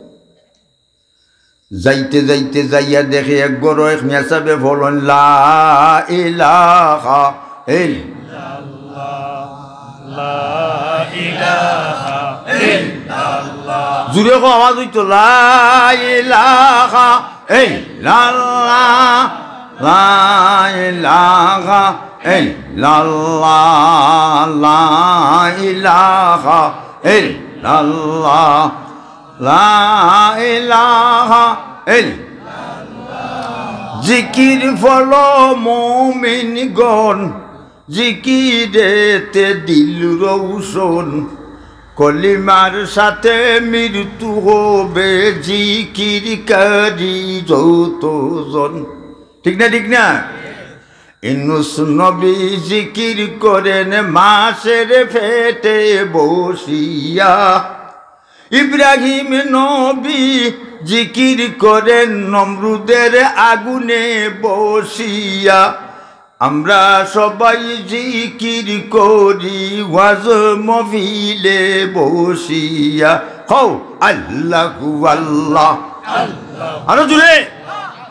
যাইতে যাইতে যাইয়া দেখে এক ঘরো এক মিয়া সাবে ফলন, "লা ইলাহা ইল্লাল্লাহ, লা জুরে কও, আওয়াজ অইতো। লা ইলাহা ইল্লাল্লাহ, লা ইলাহা ইল্লাল্লাহ, লা ইলাহা ইল্লাল্লাহ, লা ইলাহা ইল্লাল্লাহ। জিকির পড়ো মুমিনগণ, জিকিরেতে দিল রৌশন, কলিমার সাথে মৃত্যু হবে জিকিরকারী যতজন। ঠিক না, ঠিক না? ইউনুস নবী জিকির করেন মাছের পেটে বসিয়া, ইব্রাহিম নবী জিকির করেন নমরুদের আগুনে বসিয়া। আমরা সবাই জিকির করি ওয়াজ মহফিলে বসিয়া। কও, আল্লাহু আল্লাহ। আরো জুরে।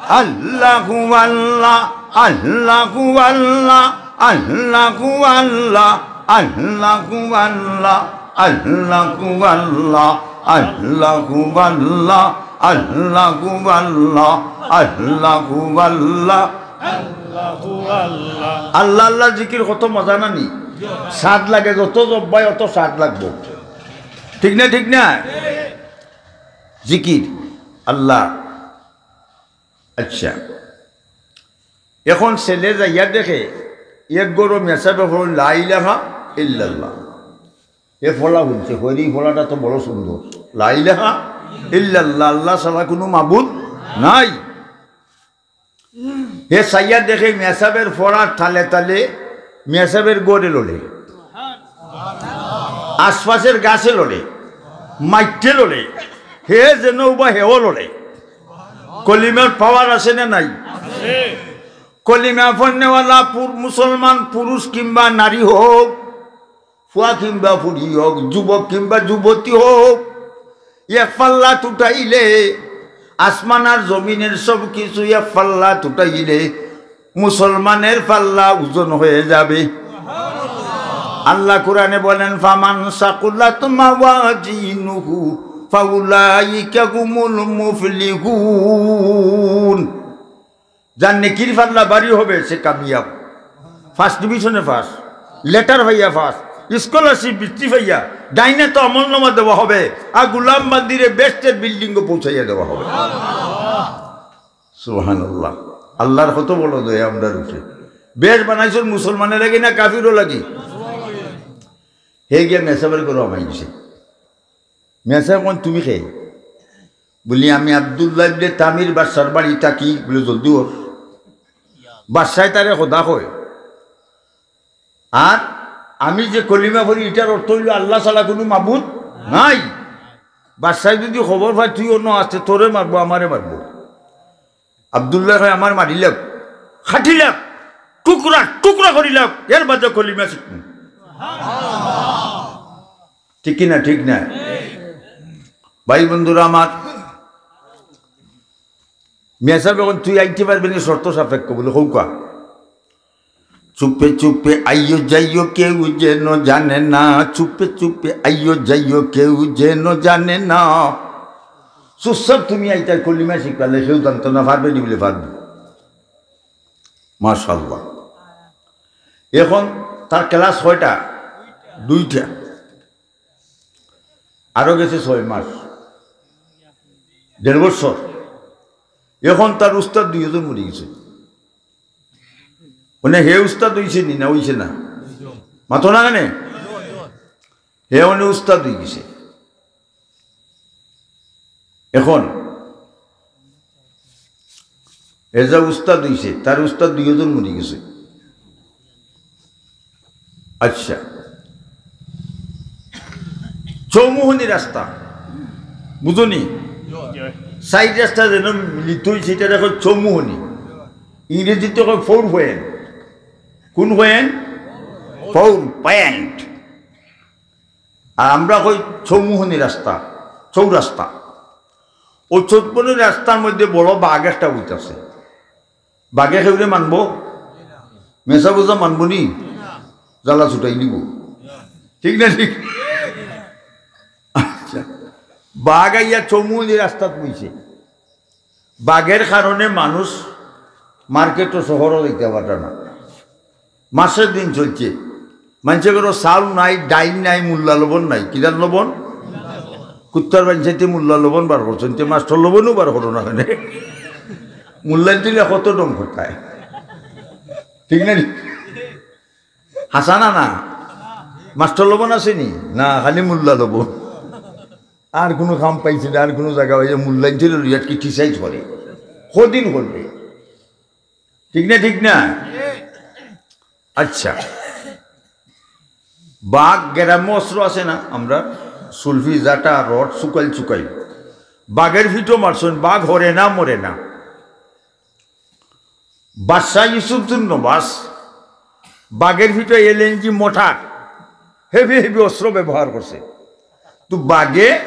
আল্লাহু আল্লাহ, আল্লাহু আল্লাহ, আল্লাহু আল্লাহ, আল্লাহু আল্লাহ, আল্লাহু আল্লাহ, আল্লাহু আল্লাহ, আল্লাহু আল্লাহ, আল্লাহু আল্লাহ। আল্লাহু আল্লাহ। আল্লাহ আল্লাহ জিকির কত মজা না নি? স্বাদ লাগে, যত জব্বায় অত স্বাদ লাগবো। ঠিক না, ঠিক না? জিকির, আল্লাহ। আচ্ছা, এখন ছেলে যাইয়া দেখে এক ঘরো মেসাবে পড়ে লা ইলাহা ইল্লাল্লাহ। এ ফলা শুনছে, কইরে, "এই ফলাটা তো বড় সুন্দর, লা ইলাহা ইল্লাল্লাহ, আল্লাহ ছাড়া কোনো মাবুদ নাই।" হে চাইয়া দেখে মেসাবের ফলার তালে তালে মেসাবের ঘরে লড়ে, আশপাশের গাছে লড়ে, মাইটে লড়ে, হে যেন উবা হেও লড়ে। কলিমার পাওয়ার আছে না নাই? কলিমা পড়নেওয়ালা পুর-, মুসলমান পুরুষ কিংবা নারী হোক, ফুয়া কিংবা ফুড়ি হোক, যুবক কিংবা যুবতী হোক, এক পাল্লাত উঠাইলে আসমান আর জমিনের সব কিছু এক পাল্লাত উঠাইলে মুসলমানের পাল্লা ওজন হয়ে যাবে। আল্লাহ কোরআনে বলেন, "ফামান সাকুলাত মাওয়াজিনুহু ফাউলাইকা হুমুল মুফলিহুন।" যার নেকির পাল্লা ভারী হবে, সে কামিয়াব। ফার্স্ট ডিভিশনে পাস, লেটার পাইয়া পাস, স্কলারশিপ বৃত্তি পাইয়া ডাইনে তো আমল নামা দেওয়া হবে, আর গুলাম বান্দিরে বেহেশতের বিল্ডিংও পৌঁছাইয়া দেওয়া হবে। সুবহানাল্লাহ। আল্লাহর কত বড় দয়া আমরার উপরে। বেহেশত বানাইছইন মুসলমানের লাগি না কাফিরও লাগি? হে গিয়া মেসাবের ঘরো হামাই গেছে। মেসাবে কইন, "তুমি কে?" বলি, "আমি আব্দুল্লাহ ইবনে তামির বাদশার বাড়ি থাকি।" বলে, "জলদি অর।" বাদশায় তারে খোদা কয়। আর আমি যে কলিমা পড়ি, ইটার অর্থ অইলো আল্লাহ ছাড়া কোনো মাবুদ নাই। বাদশায় যদি খবর পায় তুই অনো আস্তে, তোরে মারবো, আমারে মারবো। আব্দুল্লাহ কয়, "আমার মারিলাও, কাটিলাও, টুকরা টুকরা করিলাও, এর বাদে কলিমা শিখমু।" ঠিক কি না? ঠিক না? ভাই বন্ধুরা আমার, মেসাবে কইন, "তুই আইতে পারবে নি শর্ত সাপেক্ষ?" বলে, "কউক্কা।" "চুপে চুপে আইও যাইও কেউ যেন জানে না, চুপে চুপে আইও যাইও কেউ যেন জানে না।" চুপচাপ তুমি আইতায় কলিমা শিখবায়, কেউ জানতো না, পারবে নি? বলে, "পারবো।" মাশাআল্লাহ। এখন তার ক্লাস কয়টা? দুইটা। আরো গেছে ছয় মাস, দেড় বছর। এখন তার উস্তাদ দুইজন মরি গেছে। মানে হে উস্তাদ অইছে নি না অইছে না? মাতো না কেনে? হে মানে উস্তাদ অই গেছে। এখন এ যে উস্তাদ অইছে, তার উস্তাদ দুইজন মরি গেছে। আচ্ছা, চৌমুহনী রাস্তা, বুঝো নি? সাইড রাস্তা যেন মিলিত অইছে, ইটারে কয় চৌমুহনী। ইংরেজিতে কয় ফোর পয়েন্ট। কোন পয়েন্ট? Four point. আর আমরা কই চৌমুহনী রাস্তা, চৌরাস্তা। অউ চৌমুহনী রাস্তার মধ্যে বড় বাঘ একটা উঠতাছে। বাঘে কেউরে মানবো? মেসাবে মানবো নি? জ্বালা ছুটাই নিবো। ঠিক না ঠিক? বাঘ আইয়া চমুনি রাস্তাত বইছে। বাঘের কারণে মানুষ মার্কেটো শহরও যাইতা পারে না। মাসের দিন চলছে, মানষে ঘরো চাউল নাই, ডাইল নাই, মুল্লা লবণ নাই। কিতার লবণ? কুত্তার বাচ্চাইন্তে মুল্লা লবণ বার করছইন, তে মাস্টর লবণও বার করো না কেনে? মুল্লাইন্তে কত ডং করতায়, ঠিক না নি? হাছা না না? মাস্টর লবণ আছে নি? না, খালি মুল্লা লবণ। আর কুনু কাম পাইছে না, আর কুনু জাগা পাইছে, মুল্লাইন্তে লইয়া criticize করে। কদিন করবে? ঠিক না, ঠিক না? আচ্ছা, বাঘ গেরামো অস্ত্র আছে না, আমরা সুলফি, জাটা, রড, চুকাইল চুকাইল। বাঘের ফিটো মারছইন, বাঘ হরে না, মরে না। বাদশাহ ইউসুফ জুন নবাস বাঘের ফিটো এলএনজি মোটর, হেভি হেভি অস্ত্র ব্যবহার করছে। তো বাঘে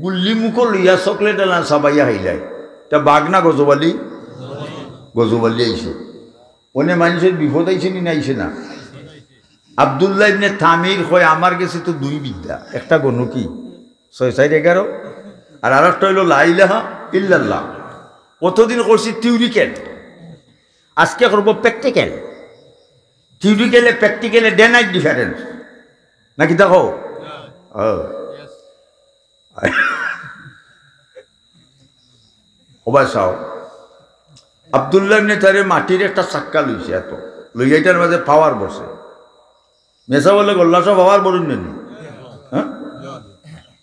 গুল্লি মুখো লইয়া চকলেট আলা চাবাইয়া খাইলায়। তা বাঘ না গজবালি? গজবালি আইছে। অনে মানুষের বিপদ আইছে নি, না আইছে না? আব্দুল্লাহ ইবনে তামির কয়, "আমার গেছে তো দুই বিদ্যা, একটা গণকি, ছয় চাইর এগারো, আর আরেকটা অইলো লা ইলাহা ইল্লাল্লাহ।" অতদিন করছি theoretical, আজকে করবো practical। Theoretical এ practical এ day night difference। না কিতা কও? ও। ওবা চাও, আব্দুল্লাহ ইবনে তারে মাটির একটা চাক্কা লইছে, এত লইয়া ইটার মাঝে power বসে। মেসাব বলে, "গল্লা সব power বলুন নি?" হ্যাঁ?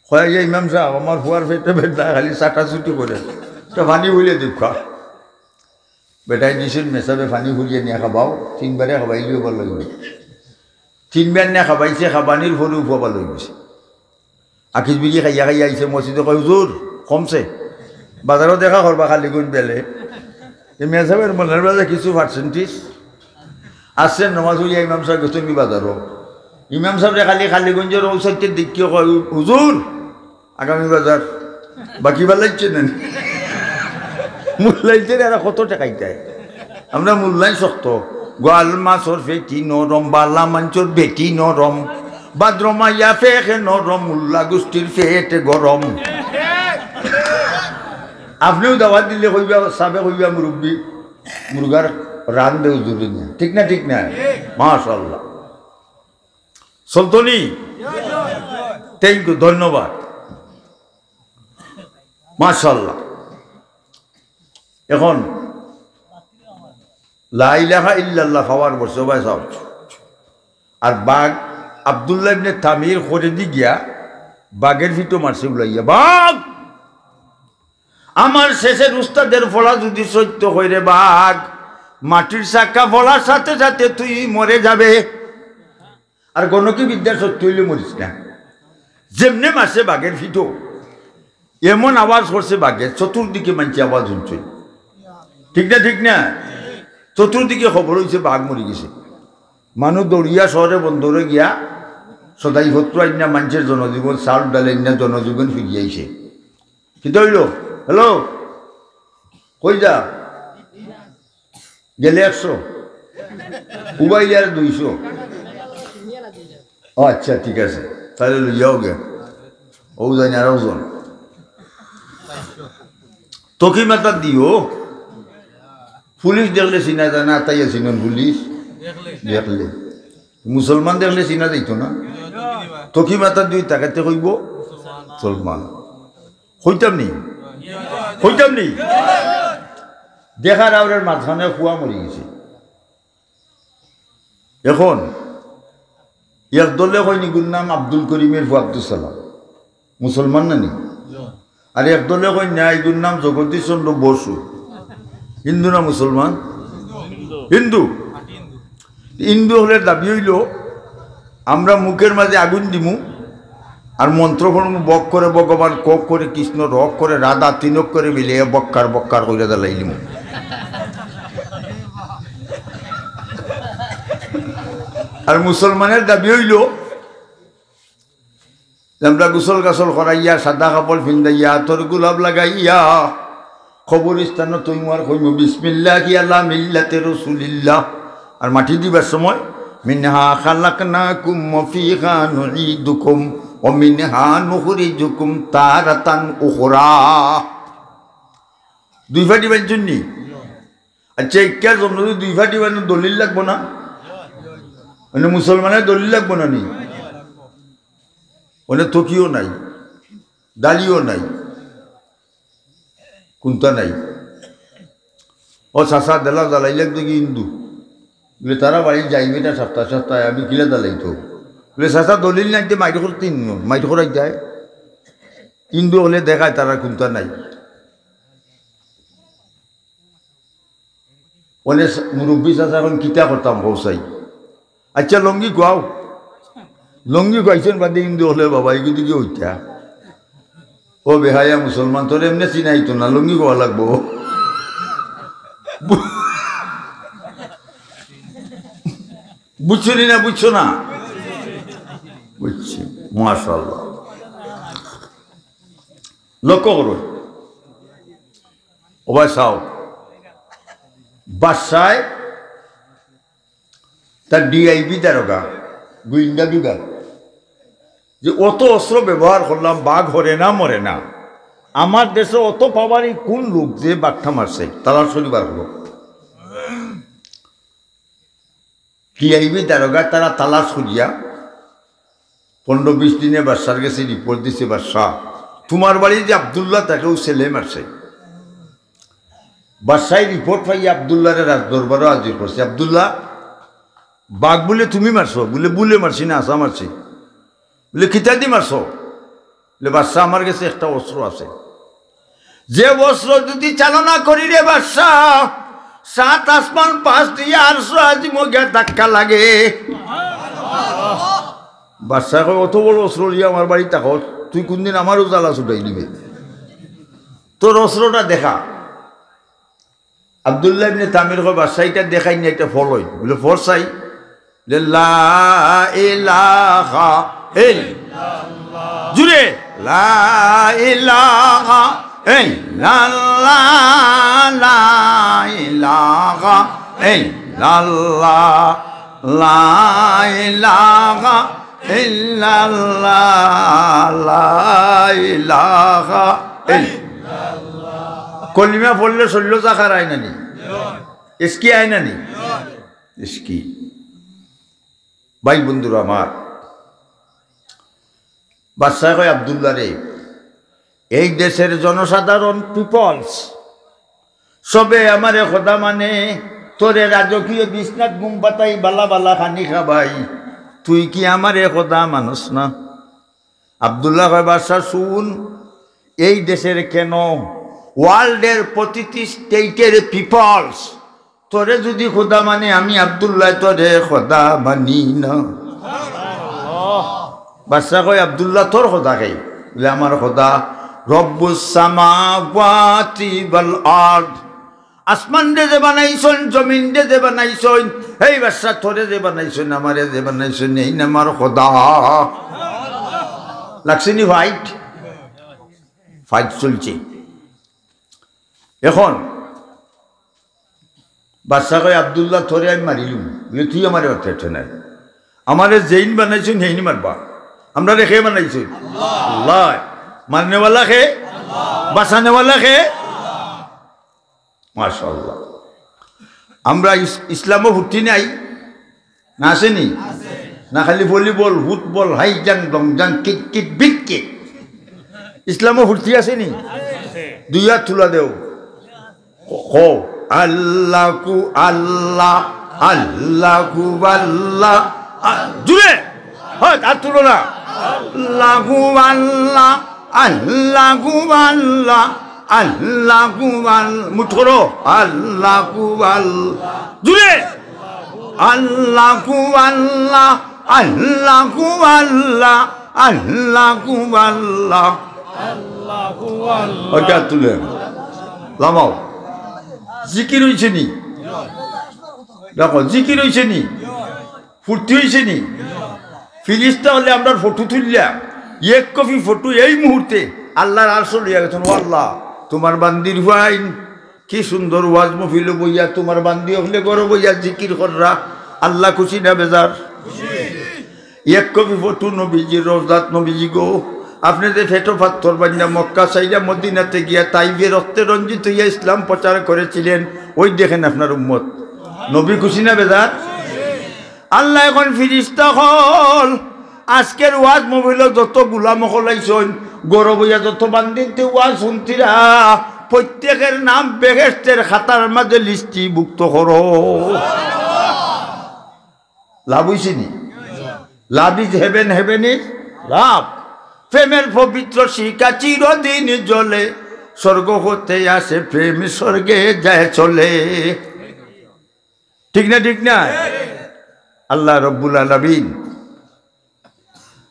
কয় যে, "ইমাম সাব, আমার ফুয়ার পেটো বেদনা, খালি চাটা চুটি করে, তো পানি বুলে দিবা।" বেটায় দিছইন, মেসাবে পানি ফুরিয়া নিয়া খাবাও, তিনবারে খাবাইলেও ভালা অইবো। তিনবার নিয়া খাবাইছে, খাবানির পরেও ফুয়া ভালা অইগেছে। আকিজ বিড়ি খাইয়া খাইয়া আইছে, মসজিদো কয়, "হুজুর, কমছে, বাজারো দেখা করবা কালিগঞ্জ বেলে।" ই মেসাবের মনের মাঝে কিছু percentage আছে, নমাজ পড়িয়া ইমাম সাব গেছইন কি বাজারো। ইমাম সাবরে খালি কালিগঞ্জর অউ সাইডে দেখিয়া কয়, "হুজুর, আগামী বাজার বাকি বালাইছে না নি?" মুল্লাইন্তে এরা কত টেকাইতায়। আমরা মুল্লাইন শক্ত। গোয়াল মাছর পেটি নরম, বালা মানষর বেটি নরম, বাদরমাইয়া ফেকে নরম, মুল্লা গুষ্টির পেট গরম। আপনেও দাওয়াত দিলে কইবা, সাবে কইবা, "মুরব্বি, মুরগার রান দেও জুড়ে নিয়া।" ঠিক না, ঠিক না? মাশাআল্লাহ। চলতো নি? Thank you, ধন্যবাদ। মাশাআল্লাহ। এখন লা ইলাহা ইল্লাল্লাহ power বসে, ওবা চাও। আর বাঘ, আব্দুল্লাহ ইবনে তামির করেদি গিয়া বাঘের ফিটো মারছে উলাইয়া। বাঘ! আমার শেষের উস্তাদের ফলা যদি সত্য হয় রে বাঘ, মাটির চাক্কা ফলার সাথে সাথে তুই মরে যাবে। আর গণকি বিদ্যা সত্য অইলে মরিস না। যেমনে মারছে বাঘের ফিটো, এমন আওয়াজ করছে বাঘে, চতুর্দিকে মানষে আওয়াজ হুনছে। ঠিক না, ঠিক না? চতুর্দিকে খবর অইছে বাঘ মরি গেছে। মানুষ দৌড়িয়া শহরে বন্দরে গিয়া সদাইপত্র আইন্না, মানষের জনজীবন, চাউল ডাল আইন্না, জনজীবন ফিরিয়া আইছে। কিতা অইলো? হ্যালো, কই যা? গেলে একশো, উবাইলে আর দুইশো। ও আচ্ছা, ঠিক আছে, তাইলে লইয়াও গে। ও জানি আরো জন। তকি মাতা দিও। পুলিশ দেখলে চিনা যায় না, তাই চিনন পুলিশ দেখলে। মুসলমান দেখলে চিনা যাইতো না। তকি মাতা দুই তাকাতে কইব মুসলমান। কইতাম নি? কইতাম নি? দেখার আওরের মাঝখানে ফুয়া মরি গেছে। এখন এক দলে কইন ইগুর নাম আব্দুল করিমের ফুয়া আব্দুস সালাম, মুসলমান না নি? আর এক দলে কইন না, ইগুর নাম জগদীশ চন্দ্র বসু, হিন্দু না মুসলমান? হিন্দু। হিন্দু অকলর দাবি অইলো, আমরা মুখের মাঝে আগুন দিমু, আর মন্ত্র পড়মু, বক করে ভগবান, ক করে কৃষ্ণ, র করে রাধা, তিন অক্ষরে মিলে বক্কার বক্কার কইরা জ্বালাই দিমু। আর মুসলমানের দাবি অইলো যে আমরা গোসল গাসল করাইয়া, সাদা কাপড় ফিন্দাইয়া, আতর গোলাপ লাগাইয়া, কবরস্থানো তুমার কইমু, "বিসমিল্লাহি আলা মিল্লাতি রাসূলিল্লাহ।" আর মাটি দিবার সময়, "মিনহা খালাকনাকুম ওয়া ফিহা নুঈদুকুম ومنها نخرجكم تارة أخرى। দুই ফাটি বানছইন নি? আচ্ছা, ইক্কার জন্য যদি দুই ফাটি বানো দলিল লাগবো না? মানে মুসলমানের দলিল লাগবো না নি? মানে তকিও নাই, দালিও নাই, কুন্তা নাই। ও চাচা, দেলা জ্বালাইলাক দেখি হিন্দু। বলে, "তারা বাড়ি যাইবে না সপ্তাহ সপ্তাহে, আমি কিলা জ্বালাইতো?" বলে, "চাচা, দলিল নাই, তে মাইর করতে, মাইর করাই যায়।" হিন্দু হলে দেখায় তারা কুন্তা নাই। অনে মুরব্বী চাচা, এখন কিতা করতাম কও চাই? আচ্ছা, লঙ্গি খুয়াও। লঙ্গি খুয়াইছইন বাদে হিন্দু হলে, "বাবা, এগুলো কি হইতা?" ও বেহায়া মুসলমান, তোর এমনে চিনাইতো না, লঙ্গি খুয়া লাগবো। বু-, বুঝছো নি না, বুঝছো না? বুঝছি, মাশাআল্লাহ। লক্ষ্য করো, ও ভাই সাহেব, বাদশায় তার ডিআইবি দারোগা, গোয়েন্দা বিভাগ, যে অত অস্ত্র ব্যবহার করলাম, বাঘ হরে না মরে না, আমার দেশে অত পাওয়ারি কোন লোক যে বাঘটা মারছে, তালাশ করিবার হলো। ডিআইবি দারোগা তারা তালাশ করিয়া পনেরো বিশ দিনে বাদশার গেছে রিপোর্ট দিছে, "বাদশা, তোমার বাড়ি যে আব্দুল্লাহ, তাকেও ছেলে মারছে।" বাদশায় রিপোর্ট পাইয়া আব্দুল্লাহরে রাজদরবারও হাজির করছে। "আব্দুল্লাহ, বাঘ বুলে তুমি মারছো?" বুলে, "বুলে মারছি না, হাছা মারছি।" বুলে, "কিতা দি মারছো?" বুলে, "বাদশা, আমার গেছে একটা অস্ত্র আছে, যে অস্ত্র যদি চালনা করি রে বাদশা, সাত আসমান পাশ দিয়া আরশে আজিমো গিয়া ধাক্কা লাগে।" বাদশা কয়, "অত বড় অস্ত্র লইয়া আমার বাড়ি থাকো, তুই কোনদিন আমারও জ্বালা ছুটাই দিবে, তোর অস্ত্রটা দেখা।" আব্দুল্লাহ ইবনে তামির কয়, "বাদশা, ইটা দেখাই না, ইটা ফলই।" বুলে, "ফল চাই।" বুলে, "লা ইলাহা ইল্লাল্লাহ।" জুরে, "লা ইলাহা ইল্লাল্লাহ, লা ইলাহা ইল্লাল্লাহ, লা ইলাহা ইল্লাল্লাহ, লা ইলাহা ইল্লাল্লাহ।" কলিমা পড়লে শরীর জাকার আয় না নি? এসকি আয় না নি? এসকি। ভাই বন্ধুরা আমার, বাদশায় কয়, "আব্দুল্লাহ রে, এই দেশের জনসাধারণ, পিপলস, সবে আমারে খোদা মানে, তোরে রাজকীয় বিছনাত ঘুম পাতাই, বালা বালা খানি খাবাই, তুই কি আমারে খোদা মানস না?" আব্দুল্লাহ কয়, "বাদশা শুন, এই দেশের কেন, ওয়ার্ল্ডের প্রতিটি স্টেটের পিপলস তোরে যদি খোদা মানে, আমি আব্দুল্লাহ তোরে খোদা মানি না।" বাদশা কয়, "আব্দুল্লাহ, তোর খোদা কে?" বুলে, "আমার খোদা রব্বুস সামাওয়াতি ওয়াল আরদ, আসমান দে যে বানাইছইন, জমিন দে যে বানাইছইন, এই বাদশা তোরে যে বানাইছইন, আমারে যে বানাইছইন, এই না আমার খোদা।" লাগছে নি ফাইট? ফাইট চলছে। এখন বাদশা কয়, "আব্দুল্লাহ, তোরে আমি মারিলুম।" বুলে, "তুই আমারে মারতে পারতে নায়। আমারে যেইন বানাইছইন, হেইন মারবা। আমরারে কে বানাইছইন? আল্লাহ। মারনেওয়ালা কে? বাঁচানেওয়ালা কে?" মাশাআল্লাহ। আমরা ইস-, ইসলামও ফুর্তি নাই, না আছে নি? না খালি ভলিবল, ফুটবল, হাই জাং, লং জাং, কিট কিট, বিট কিট। ইসলামও ফুর্তি আছে নি? দুই হাত তুলা দেও। কও, আল্লাহু আল্লাহ, আল্লাহু আল্লাহ। আ-, জুরে। হ্যাঁ, আর তুলো না। আল্লাহু আল্লাহ, আল্লাহু আল্লাহ, আল্লাহু আল্লাহ। মুঠ করো। আল্লাহু আল্লাহ। জুরে। আল্লাহু আল্লাহ, আল্লাহু আল্লাহ, আল্লাহু আল্লাহ। ওটা তুলে লামাও। জিকির হইছে নি? দেখো, জিকির হইছে নি? ফুর্তি হইছে নি? ফিরিস্তা হলে আমরার ফটো তুললা, এক কপি ফটো এই মুহূর্তে আল্লাহর আরশো লইয়া গেছইন। "ও আল্লাহ, তোমার বান্দির হুয়াইন কি সুন্দর ওয়াজ মহফিলো বইয়া, তোমার বান্দি অকলে ঘরো বইয়া জিকির কররা, আল্লাহ খুশি না বেজার?" এক কপি ফটো নবীজির রওজাত, নবীজি গো, আপনে যে পেটো পাত্থর বান্ধিয়া মক্কা ছাড়িয়া মদিনাতে গিয়া তাইফে রক্তে রঞ্জিত অইয়া ইসলাম প্রচার করেছিলেন, ওই দেখেন আপনার উম্মত। নবী খুশি না বেজার? আল্লায় কইন, ফিরিস্তা অকল, আজকের ওয়াজ মহফিলো যত গুলাম অকল আইছইন, গরব অইয়া যত বান্দিন্তে ওয়াজ হুনতিরা, প্রত্যেকের নাম বেহেশতের খাতার মাঝে লিস্টিভুক্ত করো। লাভ অইছে নি? Love is heaven, heaven is love। প্রেমের পবিত্র শিখা চিরদিন জ্বলে, স্বর্গ হতে আসে প্রেম, স্বর্গে যায় চলে। ঠিক না, ঠিক না? আল্লাহ রব্বুল আলামিন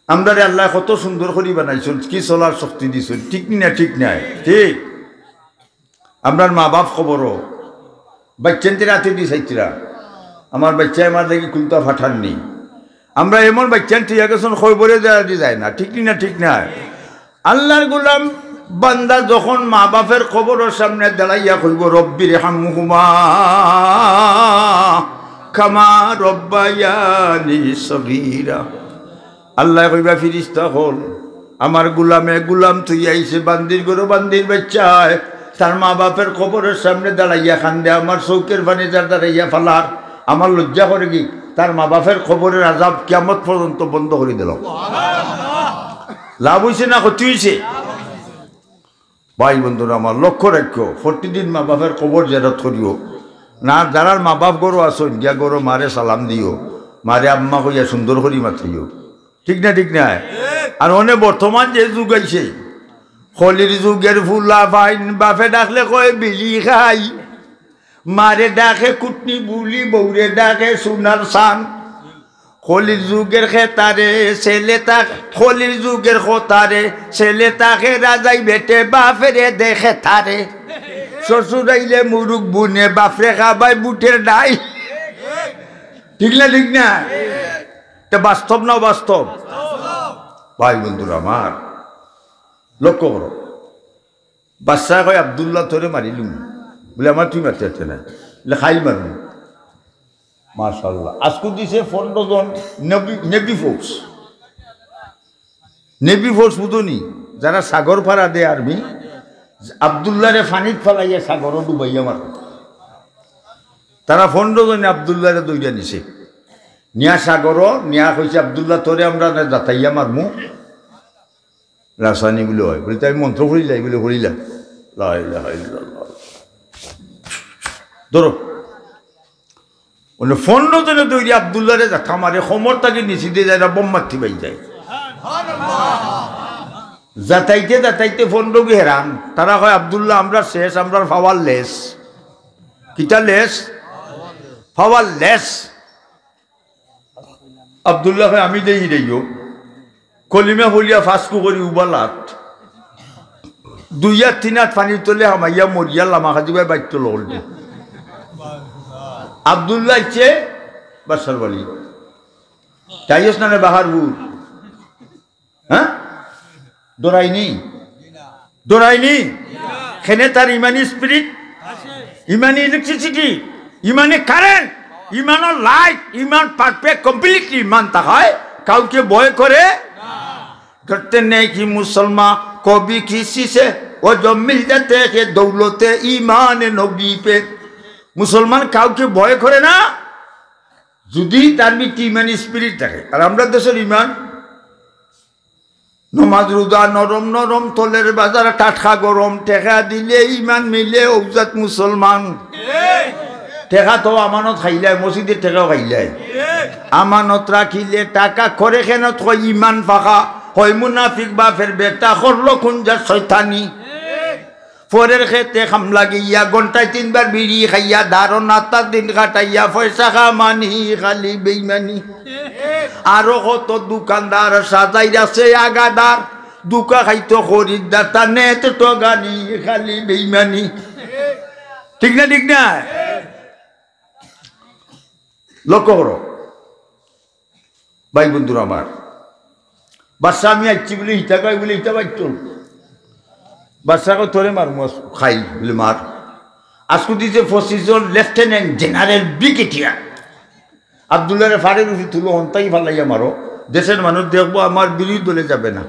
আমরারে আল্লায় কত সুন্দর করি বানাইছইন, কি চলার শক্তি দিছইন, ঠিক নি না, ঠিক নায়? ঠিক। আমরার মা বাপ কবরো, বাইচ্চাইন্তে রাতে দি চাইতরা, আমার বাইচ্চায় আমার লাগি কুন্তা পাঠার নি। আমরা এমন বাইচ্চাইন থইয়া গেছইন, কবরে যাওয়া দি যায় না, ঠিক নি না, ঠিক নায়? আল্লাহর গোলাম বান্দা যখন মা বাপের কবরর সামনে দাঁড়াইয়া কইবো, "রব্বির হামহুমা কামা রব্বায়ানি সগীরা।" আল্লায় কইবা, "ফিরিস্তা অকল, আমার গুলামে গুলাম থইয়া আইছে, বান্দির ঘরো বান্দির বাইচ্চায়, তার মা বাপের কবরর সামনে দাঁড়াইয়া কান্দে, আমার চউখের পানি যার দাঁড়াইয়া ফালার, আমার লজ্জা করে কি, তার মা বাপের কবরর আযাব কিয়ামত পর্যন্ত বন্ধ করি দিলাম।" লাভ অইছে না ক্ষতি অইছে? ভাই বন্ধুরা আমার, লক্ষ্য রাখিও, প্রতিদিন মা বাপের কবর জিয়ারত করিও। না, যারার মা বাপ ঘরো আছইন, গিয়া ঘরো মারে সালাম দিও, মারে আম্মা কইয়া সুন্দর করি মাতিও। ঠিক না, ঠিক নায়? আর অনে বর্তমান যে যুগ আইছে, কলির যুগের ফুলা ফাইন, বাপে ডাকলে কয় বিড়ি খাই, মারে ডাকে কুটনি বুলি, বউরে ডাকে সোনার সান। কলির যুগের খেতারে ছেলে তাক, কলির যুগের খেতারে ছেলে তাকে রাজাই বেটে বাপেরে দেখে তারে। শ্বশুর আইলে মুরুগ বুনে বাপরে খাবাই বুটের ডাই। ঠিক না, ঠিক না? এটা বাস্তব না অবাস্তব? ভাই বন্ধুরা আমার, লক্ষ্য করো। বাদশায় কয়, "আব্দুল্লাহ, তোরে মারিলুম।" বলে, "আমার তুই মারতে পারতে না।" বলে, "খাইল মারুম।" মাশাআল্লাহ। আজকু দিছে পনেরো জন navy, navy force. Navy force বুঝো নি? যারা সাগর পাড়া দেয় আর্মি, আব্দুল্লাহরে পানিত ফালাইয়া সাগরো ডুবাইয়া মারে। তারা পনেরো জনে আব্দুল্লাহরে ধইরা নিছে। নিয়া সাগরো, নিয়া কইছে, "আব্দুল্লাহ, তোরে আমরা না জাতাইয়া মারমু।" রাসানি বলে হয়। বলে, "তাই মন্ত্র পড়িলাই?" বলে, "পড়িলাম।" লা ইলাহা ইল্লাল্লাহ। ধরো। বলে, পনেরো জনে ধইরা আব্দুল্লাহরে জাতা মারে, কোমর থাকি নিচে দিয়া যায় না, বোম মারতে পাই যায়। জাতাইতে জাতাইতে পনেরো গি হেরান। তারা কয়, "আব্দুল্লাহ, আমরা শেষ, আমরা পাওয়ারলেস।" কিতা লেস? পাওয়ারলেস। আব্দুল্লাহ কয়, "আমি দেই দেইও।" কলিমা বলিয়া ফাঁসকু করি উবালাত। দুই হাত তিন হাত পানির তলে হামাইয়া মরিয়া লামা খাজি ভাই বাইত্ত লড়ল। আব্দুল্লাহ ইচ্ছে বাসার বালি। তাইও স্নানে বাহারপুর। হ্যাঁ? ডরাইনি? ডরাইনি? কেনে তার ইমানি স্পিরিট, ইমানি ইলেকট্রিসিটি, ইমানি কারেন্ট, ইমানর লাইট, ইমান পারফেক্ট, কমপ্লিটলি ইমান তা হয়, কাউকে ভয় করে। ডরতে নেই কি মুসলমান কবি কিসি সে, ও জব মিল যাতে হে দৌলতে ইমান নবী পে। মুসলমান কাউকে ভয় করে না, যদি তার ভিতরে ইমানি স্পিরিট থাকে। আর আমরা দেশের ইমান নমাজ রোজা নরম নরম, তলের বাজার টাটকা গরম, টেকা দিলে ইমান মিলে, অউজাত মুসলমান। টেকা তো আমানত খাইলায়, মসজিদের টেকাও খাইলায়। আমানত রাখিলে টাকা করে কেন থয় ইমান ফাঁকা, হয় মুনাফিক বাপের বেটা, করলো কোন যা শয়তানি। পরের খেতে কাম লাগিয়া, ঘন্টায় তিনবার বিড়ি খাইয়া, ধারণা তার দিন কাটাইয়া, পয়সা কামানি খালি বেইমানি। আরো কত দোকানদার সাজাই আছে আগাদার, ধোকা খাইতো খরিদ্দার, তার নেট ঠগানি খালি বেইমানি। ঠিক না, ঠিক না? লক্ষ্য করো। ভাই বন্ধুরা আমার, বাদশা আমি আইছি বলে ইটা কয় বলে ইটা বাইত। বাদশা কয়, "তোরে মারমু আজ, খাই বলে মার।" আজকু দিছে পঁচিশ জন লেফটেন্যান্ট জেনারেল ব্রিগেডিয়ার। আব্দুল্লাহরে ফাড়ের উপরে তুলো, হন্তাই ফালাইয়া মারো। দেশের মানুষ দেখবো, আমার বিরোধী দলে যাবে না,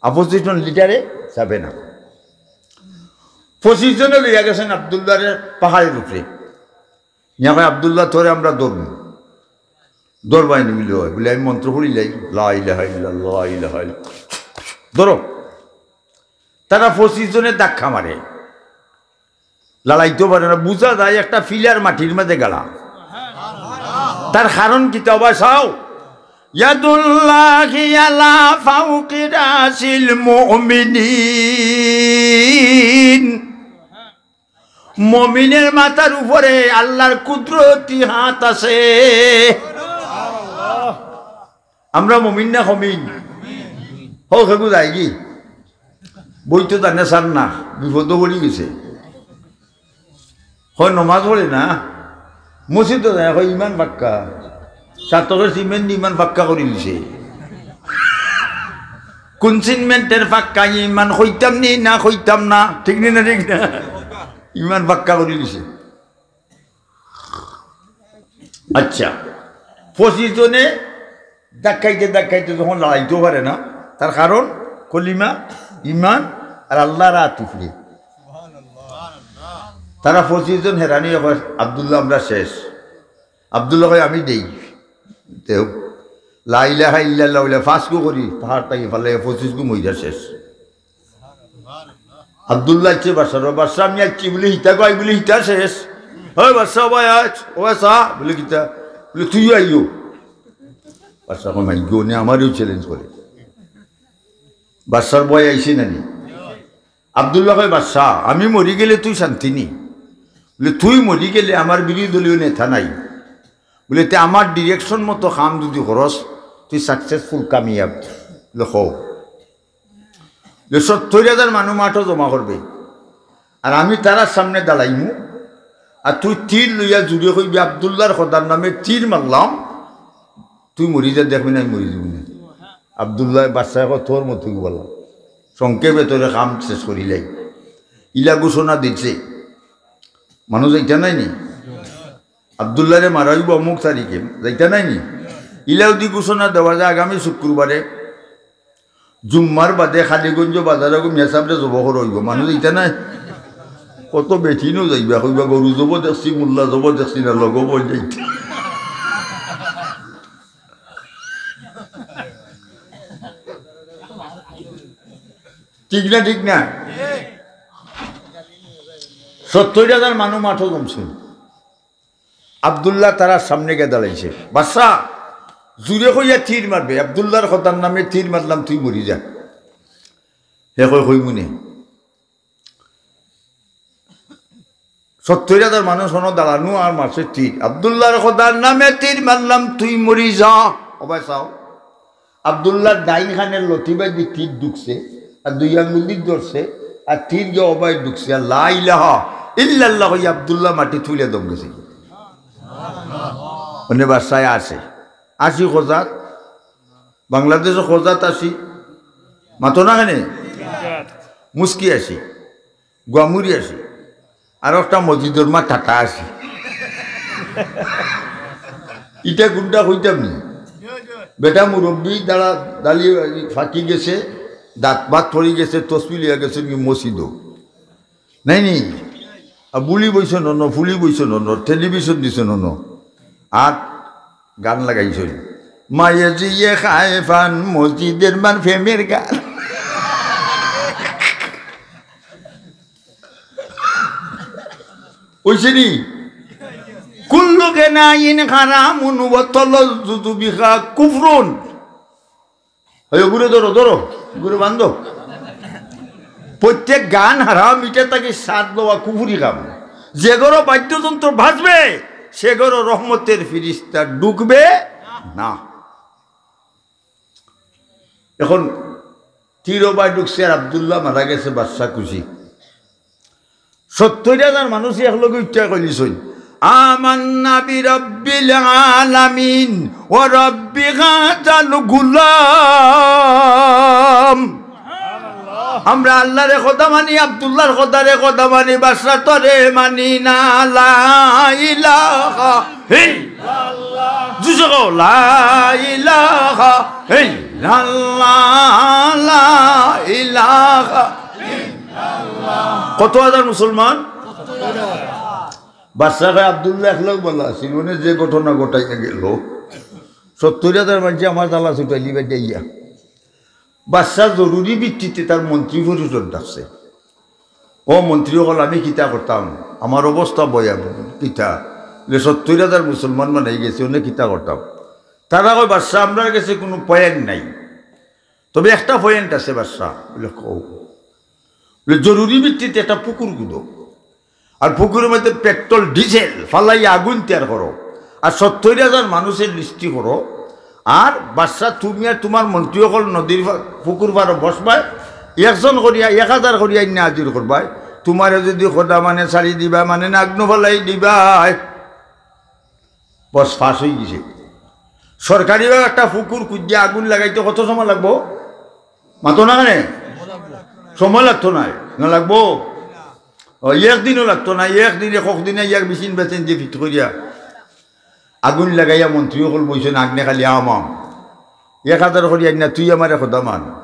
অপোজিশন লিডারে যাবে না। পঁচিশ জনে লইয়া গেছেন আব্দুল্লাহরে পাহাড়ের উপরে। নিয়া কয়, "আব্দুল্লাহ, তোরে আমরা ধরমু।" "ধরবায়নি?" বলে, "অয়।" বলে, "আমি মন্ত্র পড়িলাই, লা ইলাহা ইল্লাল্লাহ, লা ইলাহা ইল্লাল্লাহ।" ধরো। তারা পঁচিশ জনে ধাক্কা মারে, লড়াইতেও পারে না। বুঝা যায় একটা পিলার মাটির মাঝে গাড়া। তার কারণ কিতা বা চাও? ইয়াদুল্লাহি আলা ফাওকি রাসিল মুমিনিন। মুমিনের মাথার উপরে আল্লাহর কুদরতি হাত আছে। আমরা মুমিন না কমিন? হো, খেগু যায়গি? বই তো জানে স্যার না, বিপদও পড়ি গেছে। হয় নমাজ পড়ে না, মসজিদও যায়, হয় ইমান পাক্কা। চাতকের সিমেন্ট দি ইমান পাক্কা করি দিছে। কোন সিমেন্টের পাক্কা ইমান, কইতাম নি না কইতাম না, ঠিক নি না, ঠিক না? ইমান পাক্কা করি দিছে। আচ্ছা, পঁচিশ জনে ধাক্কাইতে ধাক্কাইতে যখন লড়াইতেও পারে না, তার কারণ কলিমা, ইমান আর আল্লাহর আত উপরে। তারা পঁচিশ জন হেরানি কয়, "আব্দুল্লাহ, আমরা শেষ।" আব্দুল্লাহ কয়, "আমি দেই।" তেও লা ইলাহা ইল্লাল্লাহ বলে পাঁচ গু করি, পাহাড় থাকি ফালাই পঁচিশ গু মইরা শেষ। আব্দুল্লাহ আইছে বাদশার, "বাদশা, আমি আইছি।" বলে, "হিতা কয়?" বলে, "হিতা শেষ।" "ওই বাদশা, ভাই আছ, ও বাদশা।" বলে, "কিতা?" বলে, "তুইও আইও।" বাদশা কয়, "মাই গো, নে আমারেও চ্যালেঞ্জ করে।" বাদশার ভয় আইছে না নি? আব্দুল্লাহ কয়, "বাদশা, আমি মরি গেলে তুই শান্তি নি?" বলে, "তুই মরি গেলে আমার বিরোধী দলীয় নেতা নাই।" বলে, "তে আমার ডিরেকশন মতো কাম যদি করস, তুই সাকসেসফুল, কামিয়াব।" বলে, "কও।" যে সত্তর হাজার মানুষ মাঠো জমা করবে, আর আমি তারার সামনে দাঁড়াইমু, আর তুই তীর লইয়া জুরে কইবি, "আব্দুল্লাহর খোদার নামে তীর মারলাম, তুই মরি যা, দেখবি না আমি মরি যাবো না।" আব্দুল্লাহ বাদশায় কয়, "তোর মতো কি বললাম?" সংক্ষেপে তোরে কাম শেষ করিলাই। ইলা ঘোষণা দিছে, মানুষ যাইতা নাই নি? আব্দুল্লাহরে মারা অইবো অমুক তারিখে, যাইতা নাই নি? ইলা যদি ঘোষণা দেওয়া যায় আগামী শুক্রবারে, জুম্মার বাদে কালীগঞ্জ বাজারো গু মিয়া সাবরে জবো করা অইবো, মানুষ যাইতা নাই? কত বেটিনও যাইবা, কইবা, "গরু জবো দেখছি, মোল্লা জবো দেখছি না, লগো বল যাইতা।" ঠিক না, ঠিক না? সত্তর হাজার মানুষ মাঠো জমছে। আব্দুল্লাহ তারার সামনে গিয়া দাঁড়াইছে। "বাদশা, জুরে কইয়া তীর মারবে, আব্দুল্লাহর খোদার নামে তীর মারলাম, তুই মরি যা।" হে কয়, "কইমু নে।" সত্তর হাজার মানুষ অনো দাঁড়ানো আর মারছে তীর। "আব্দুল্লাহর খোদার নামে তীর মারলাম, তুই মরি যা।" ও ভাই চাও, আব্দুল্লাহর ডাইন কানের লতিবায় দি তীর ঢুকছে, আর দুই আঙ্গুল দি ধরছে, আর তীর গিয়া অবায় ঢুকছে, আর লা ইলাহা ইল্লাল্লাহ কইয়া আব্দুল্লাহ মাটি তুলে দম গেছে। মানে বাদশায় আছে, আছি খোজাত, বাংলাদেশো খোজাত আছি, মাতো না কেনে? মুস্কি আছি, গুয়ামুরি আছি, আর একটা মসজিদর মা টাটা আছি। ইটা কোনটা কইতাম নি? বেটা মুরব্বি দাঁড়া, দালি ফাটি গেছে, দাঁত ভাত পড়ি গেছে, তসবি লইয়া গেছে কি মসজিদো। নাই নি? আর বুলি বইছে নন, ফুলি বইছে নন, টেলিভিশন দিছে নন। আর গান লাগাইছে। "মায়ে জিয়ে খায় পান, মসজিদের মার প্রেমের গান।" অইছে নি? "কুল্লু গেনাইন হারামুন ওয়া তালাজ্জুজু বিহা কুফরুন।" এই ঘুরে ধরো, ধরো, ঘুরে বান্ধো। প্রত্যেক গান হারাম, ইটা থাকি স্বাদ লওয়া কুফুরি কাম। যে ঘরো বাদ্যযন্ত্র বাজবে, সে ঘরো রহমতের ফিরিস্তা ঢুকবে না। এখন তীর অবায় ঢুকছে আর আব্দুল্লাহ মারা গেছে, বাদশা খুশি। সত্তর হাজার মানুষ একলগে উঠিয়া কইলিছইন, "আমান্না বিরাব্বিল আলামিন ওয়া রাব্বি হাযাল গুলাম।" আমরা আল্লাহরে খোদা মানি, আব্দুল্লাহর খোদারে খোদা মানি, বাদশা তোরে মানি না। লা ইলাহা ইল্লাল্লাহ। জুজে কও, লা ইলাহা ইল্লাল্লাহ, লা ইলাহা। কত হাজার মুসলমান? বাদশা কয়, আব্দুল্লাহ একলাউ ভালা আছিল, মানে যে ঘটনা ঘটাইয়া গেল, সত্তর হাজার মানষে আমার জ্বালা ছুটাইলি বাড়িত আইয়া। বাদশা জরুরি ভিত্তিতে তার মন্ত্রী পরিষদ ডাকছে। ও মন্ত্রী অকল, আমি কিতা করতাম? আমার অবস্থা ভয়াবহ। কিতা? বলে, সত্তর হাজার মুসলমান বানাই গেছি, অনে কিতা করতাম? তারা কয়, বাদশা, আমরার গেছে কুনু point নাই, তবে একটা point আছে বাদশা। বলে, কও। বলে, জরুরি ভিত্তিতে একটা পুকুর খুদো, আর পুকুরের মধ্যে পেট্রোল ডিজেল ফালাইয়া আগুন তৈয়ার করো, আর সত্তর হাজার মানুষের লিস্টি করো। আর বাদশা, তুমি আর তুমার মন্ত্রী অকল নদীর পা-, পুকুর পাড়ো বসবায়, একজন করিয়া, এক হাজার করিয়া আইন্না হাজির করবায়। তুমারে যদি খোদা মানে ছাড়ি দিবায়, মানে না আগ্নো ফালাই দিবায়। বস, ফাঁস অই গেছে। সরকারিভাবে একটা পুকুর খুদিয়া আগুন লাগাইতে কত সময় লাগবো? মাতো না কেনে? সময় লাগতো নায়, না লাগবো? ও, একদিনও লাগতো নায়। একদিনে, কয়েকদিনে এক মেশিন বেচেন যে ফিট করিয়া আগুন লাগাইয়া মন্ত্রী অকল বইছইন, আগ্নে খালি আম আম। এক হাজার করি আইন্না, তুই আমারে খোদা মান,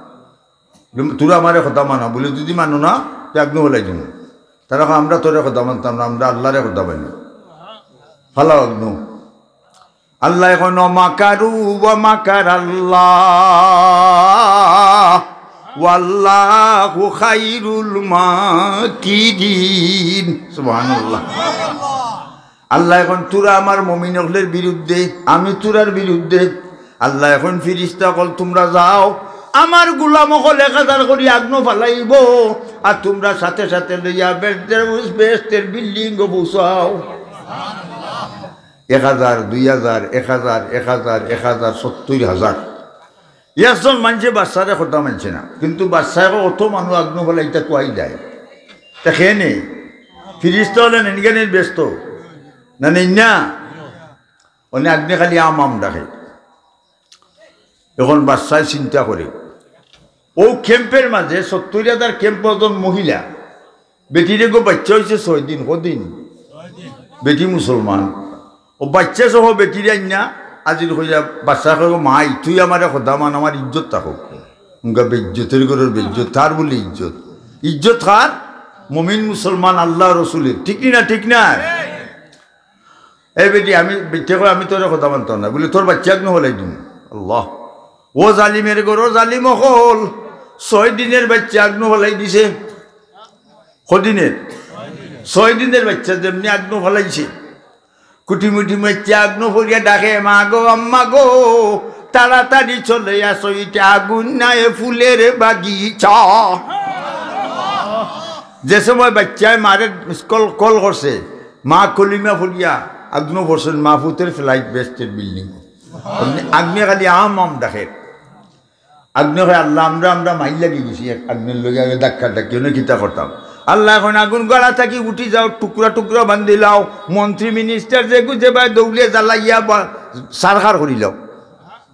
তোরা আমারে খোদা মানো, বলে, যদি মানো না, তে আগ্নো ফালাই দিমু। তারা কয়, আমরা তোরে খোদা মানতাম না, আমরা আল্লাহরে খোদা মানি। ফালাও আগ্নো। আল্লায় কইন, "মাকারু ওয়া মাকারাল্লাহ, ওয়াল্লাহু খাইরুল মাকিরিন।" সুবহানাল্লাহ। আল্লায় কইন, "তোরা আমার মুমিন অকলর বিরুদ্ধে, আমি তোরার বিরুদ্ধে।" আল্লায় কইন, "ফিরিস্তা অকল, তোমরা যাও, আমার গোলাম অকল এক হাজার করি আগ্নো ফালাইবো, আর তোমরা সাথে সাথে লইয়া বেহেশতের, বেহেশতের বিল্ডিংও পৌঁছাও।" এক হাজার, দুই হাজার, এক হাজার, এক হাজার, এক হাজার, সত্তর হাজার। একজন মানষে বাদশারে খোদা মানছে না, কিন্তু বাদশায় কয়, "অত মানুষ আগ্নো ফালাইতা কুয়াই যায়।" তা কেনে? ফিরিস্তা অকলে নেনগানির ব্যস্ত না, নেই না? অনে আগ্নে খালি আম আম ডাকে। এখন বাদশায় চিন্তা করে, অউ ক্যাম্পর মাঝে, সত্তর হাজার ক্যাম্পো একজন মহিলা, বেটির এগু বাইচ্চা অইছে ছয় দিন, কদিন? বেটি মুসলমান। অউ বাইচ্চা সহ বেটিরে আইন্না হাজির করিয়া বাদশায় কয়, "মাই, তুই আমারে খোদা মান, আমার ইজ্জত থাকউক।" হুনকা বেইজ্জতর ঘরর বেইজ্জত, তার বুলে ইজ্জত। ইজ্জত কার? মুমিন মুসলমান আল্লাহ রসুলর। ঠিক নি না? ঠিক না? "এই বেটি, আমি, বেটিয়ে কয়, আমি তোরে খোদা মানতাম না, বুলে, তোর বাইচ্চা আগ্নো ফালাই দিমু।" আল্লাহ। ও জালিমর ঘরর জালিম অকল, ছয় দিনর বাইচ্চা আগ্নো ফালাই দিছে। কদিনর? ছয় দিনর বাইচ্চা যেমনে আগ্নো ফালাইছে, কুটিমুটি মাইচ্চা আগ্নো ফালাইয়া ডাকে, "মা গো, আম্মা গো, তাড়াতাড়ি চলে আসো, ইটা আগুন নায়, ফুলর বাগিচা।" যে সময় বাইচ্চায় মারে মিস কল, কল করছে, মা কলিমা পড়িয়া আগ্নো পড়ছইন, মা ফুতর ফ্লাইট বেহেশতের বিল্ডিং। আগ্নে খালি আম আম ডাকে। আগ্নে কয়, "আল্লাহ, আমরা, আমরা মাইর লাগি গেছি, এক আগ্নের লগে আগে ধাক্কা ধাক্কি, অনে কিতা করতাম?" আল্লায় কইন, "আগুন গাড়া থাকি উঠি যাও, টুকরা টুকরা বান্ধিলাও, মন্ত্রী মিনিস্টার যেগু যেবায় দৌড়িয়া জ্বালাইয়া বা সারখার করিলাও।"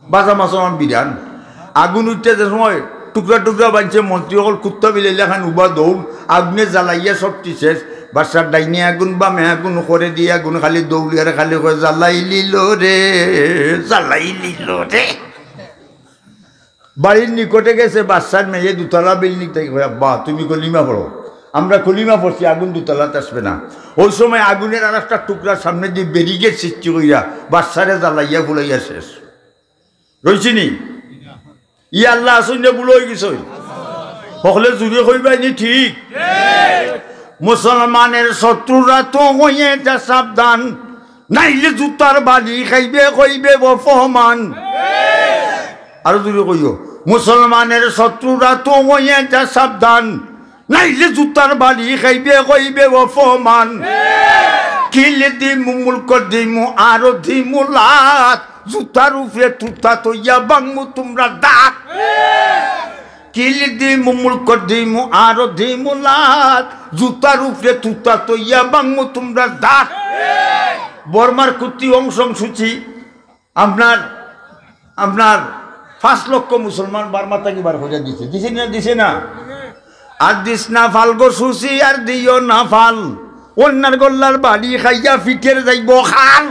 বাজা মাছ আমার বিরান। আগুন উঠতে যে সময় টুকরা টুকরা বানছে, মন্ত্রী অকল কুত্তা বিলাইর লাখান উবা দৌড়, আগুনে জ্বালাইয়া সবটি শেষ। বাদশার ডাইনে আগুন, বামে আগুন, করে দিয়া আগুন, খালি দৌড়িয়ার খালি কয়, "জ্বালাই লিল রে, জ্বালাই লিল রে।" বাড়ির নিকটে গেছে, বাদশার মেয়ে দুতলা বিল্ডিং থাকি কয়, "আব্বা, তুমি কলিমা পড়ো।" "আমরা কলিমা পড়ছি, আগুন দুতলাত আসবে না।" অউ সময় আগুনের আর একটা টুকরা সামনেদি ব্যারিকেড সৃষ্টি করিয়া বাদশারে জ্বালাইয়া ফুলাইয়া শেষ। রইছে নি? ই আল্লাহ আছইন নি, ভুল অই গেছে? হকলে জুরে কইবায় নি ঠিক? মুসলমানের শত্রুরা তো হয়ে যা সাবধান, নাইলে জুতার বাড়ি খাইবে, কইবে অপমান। আরো জুরে কইও, মুসলমানের শত্রুরা তো হয়ে যা সাবধান, নাইলে জুতার বাড়ি খাইবে, কইবে অপমান। কিল দিমু, মুলক দিমু, আরো দিমু লাত, জুতার উপরে তুতা থইয়া ভাঙমু তুমরার দাঁত। কিল দিমু, মুলক দিমু, আরো দিমু লাত, জুতার উপরে তুতা থইয়া ভাঙমু তুমরার দাঁত। বর্মার কুর্তি অং সান সুচি আপনার, আপনার পাঁচ লক্ষ মুসলমান বার্মা থাকি বার করিয়া দিছে, দিছে না, দিছে না? আর দিস না ফাল গো সুসি, আর দিও না ফাল। অন্যার গল্লার বাড়ি খাইয়া ফিটের যাইব খাল।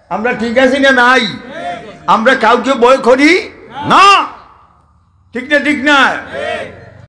আমরা ঠিক আছি না নাই? আমরা কাউকে ভয় করি না। ঠিক না, ঠিক না?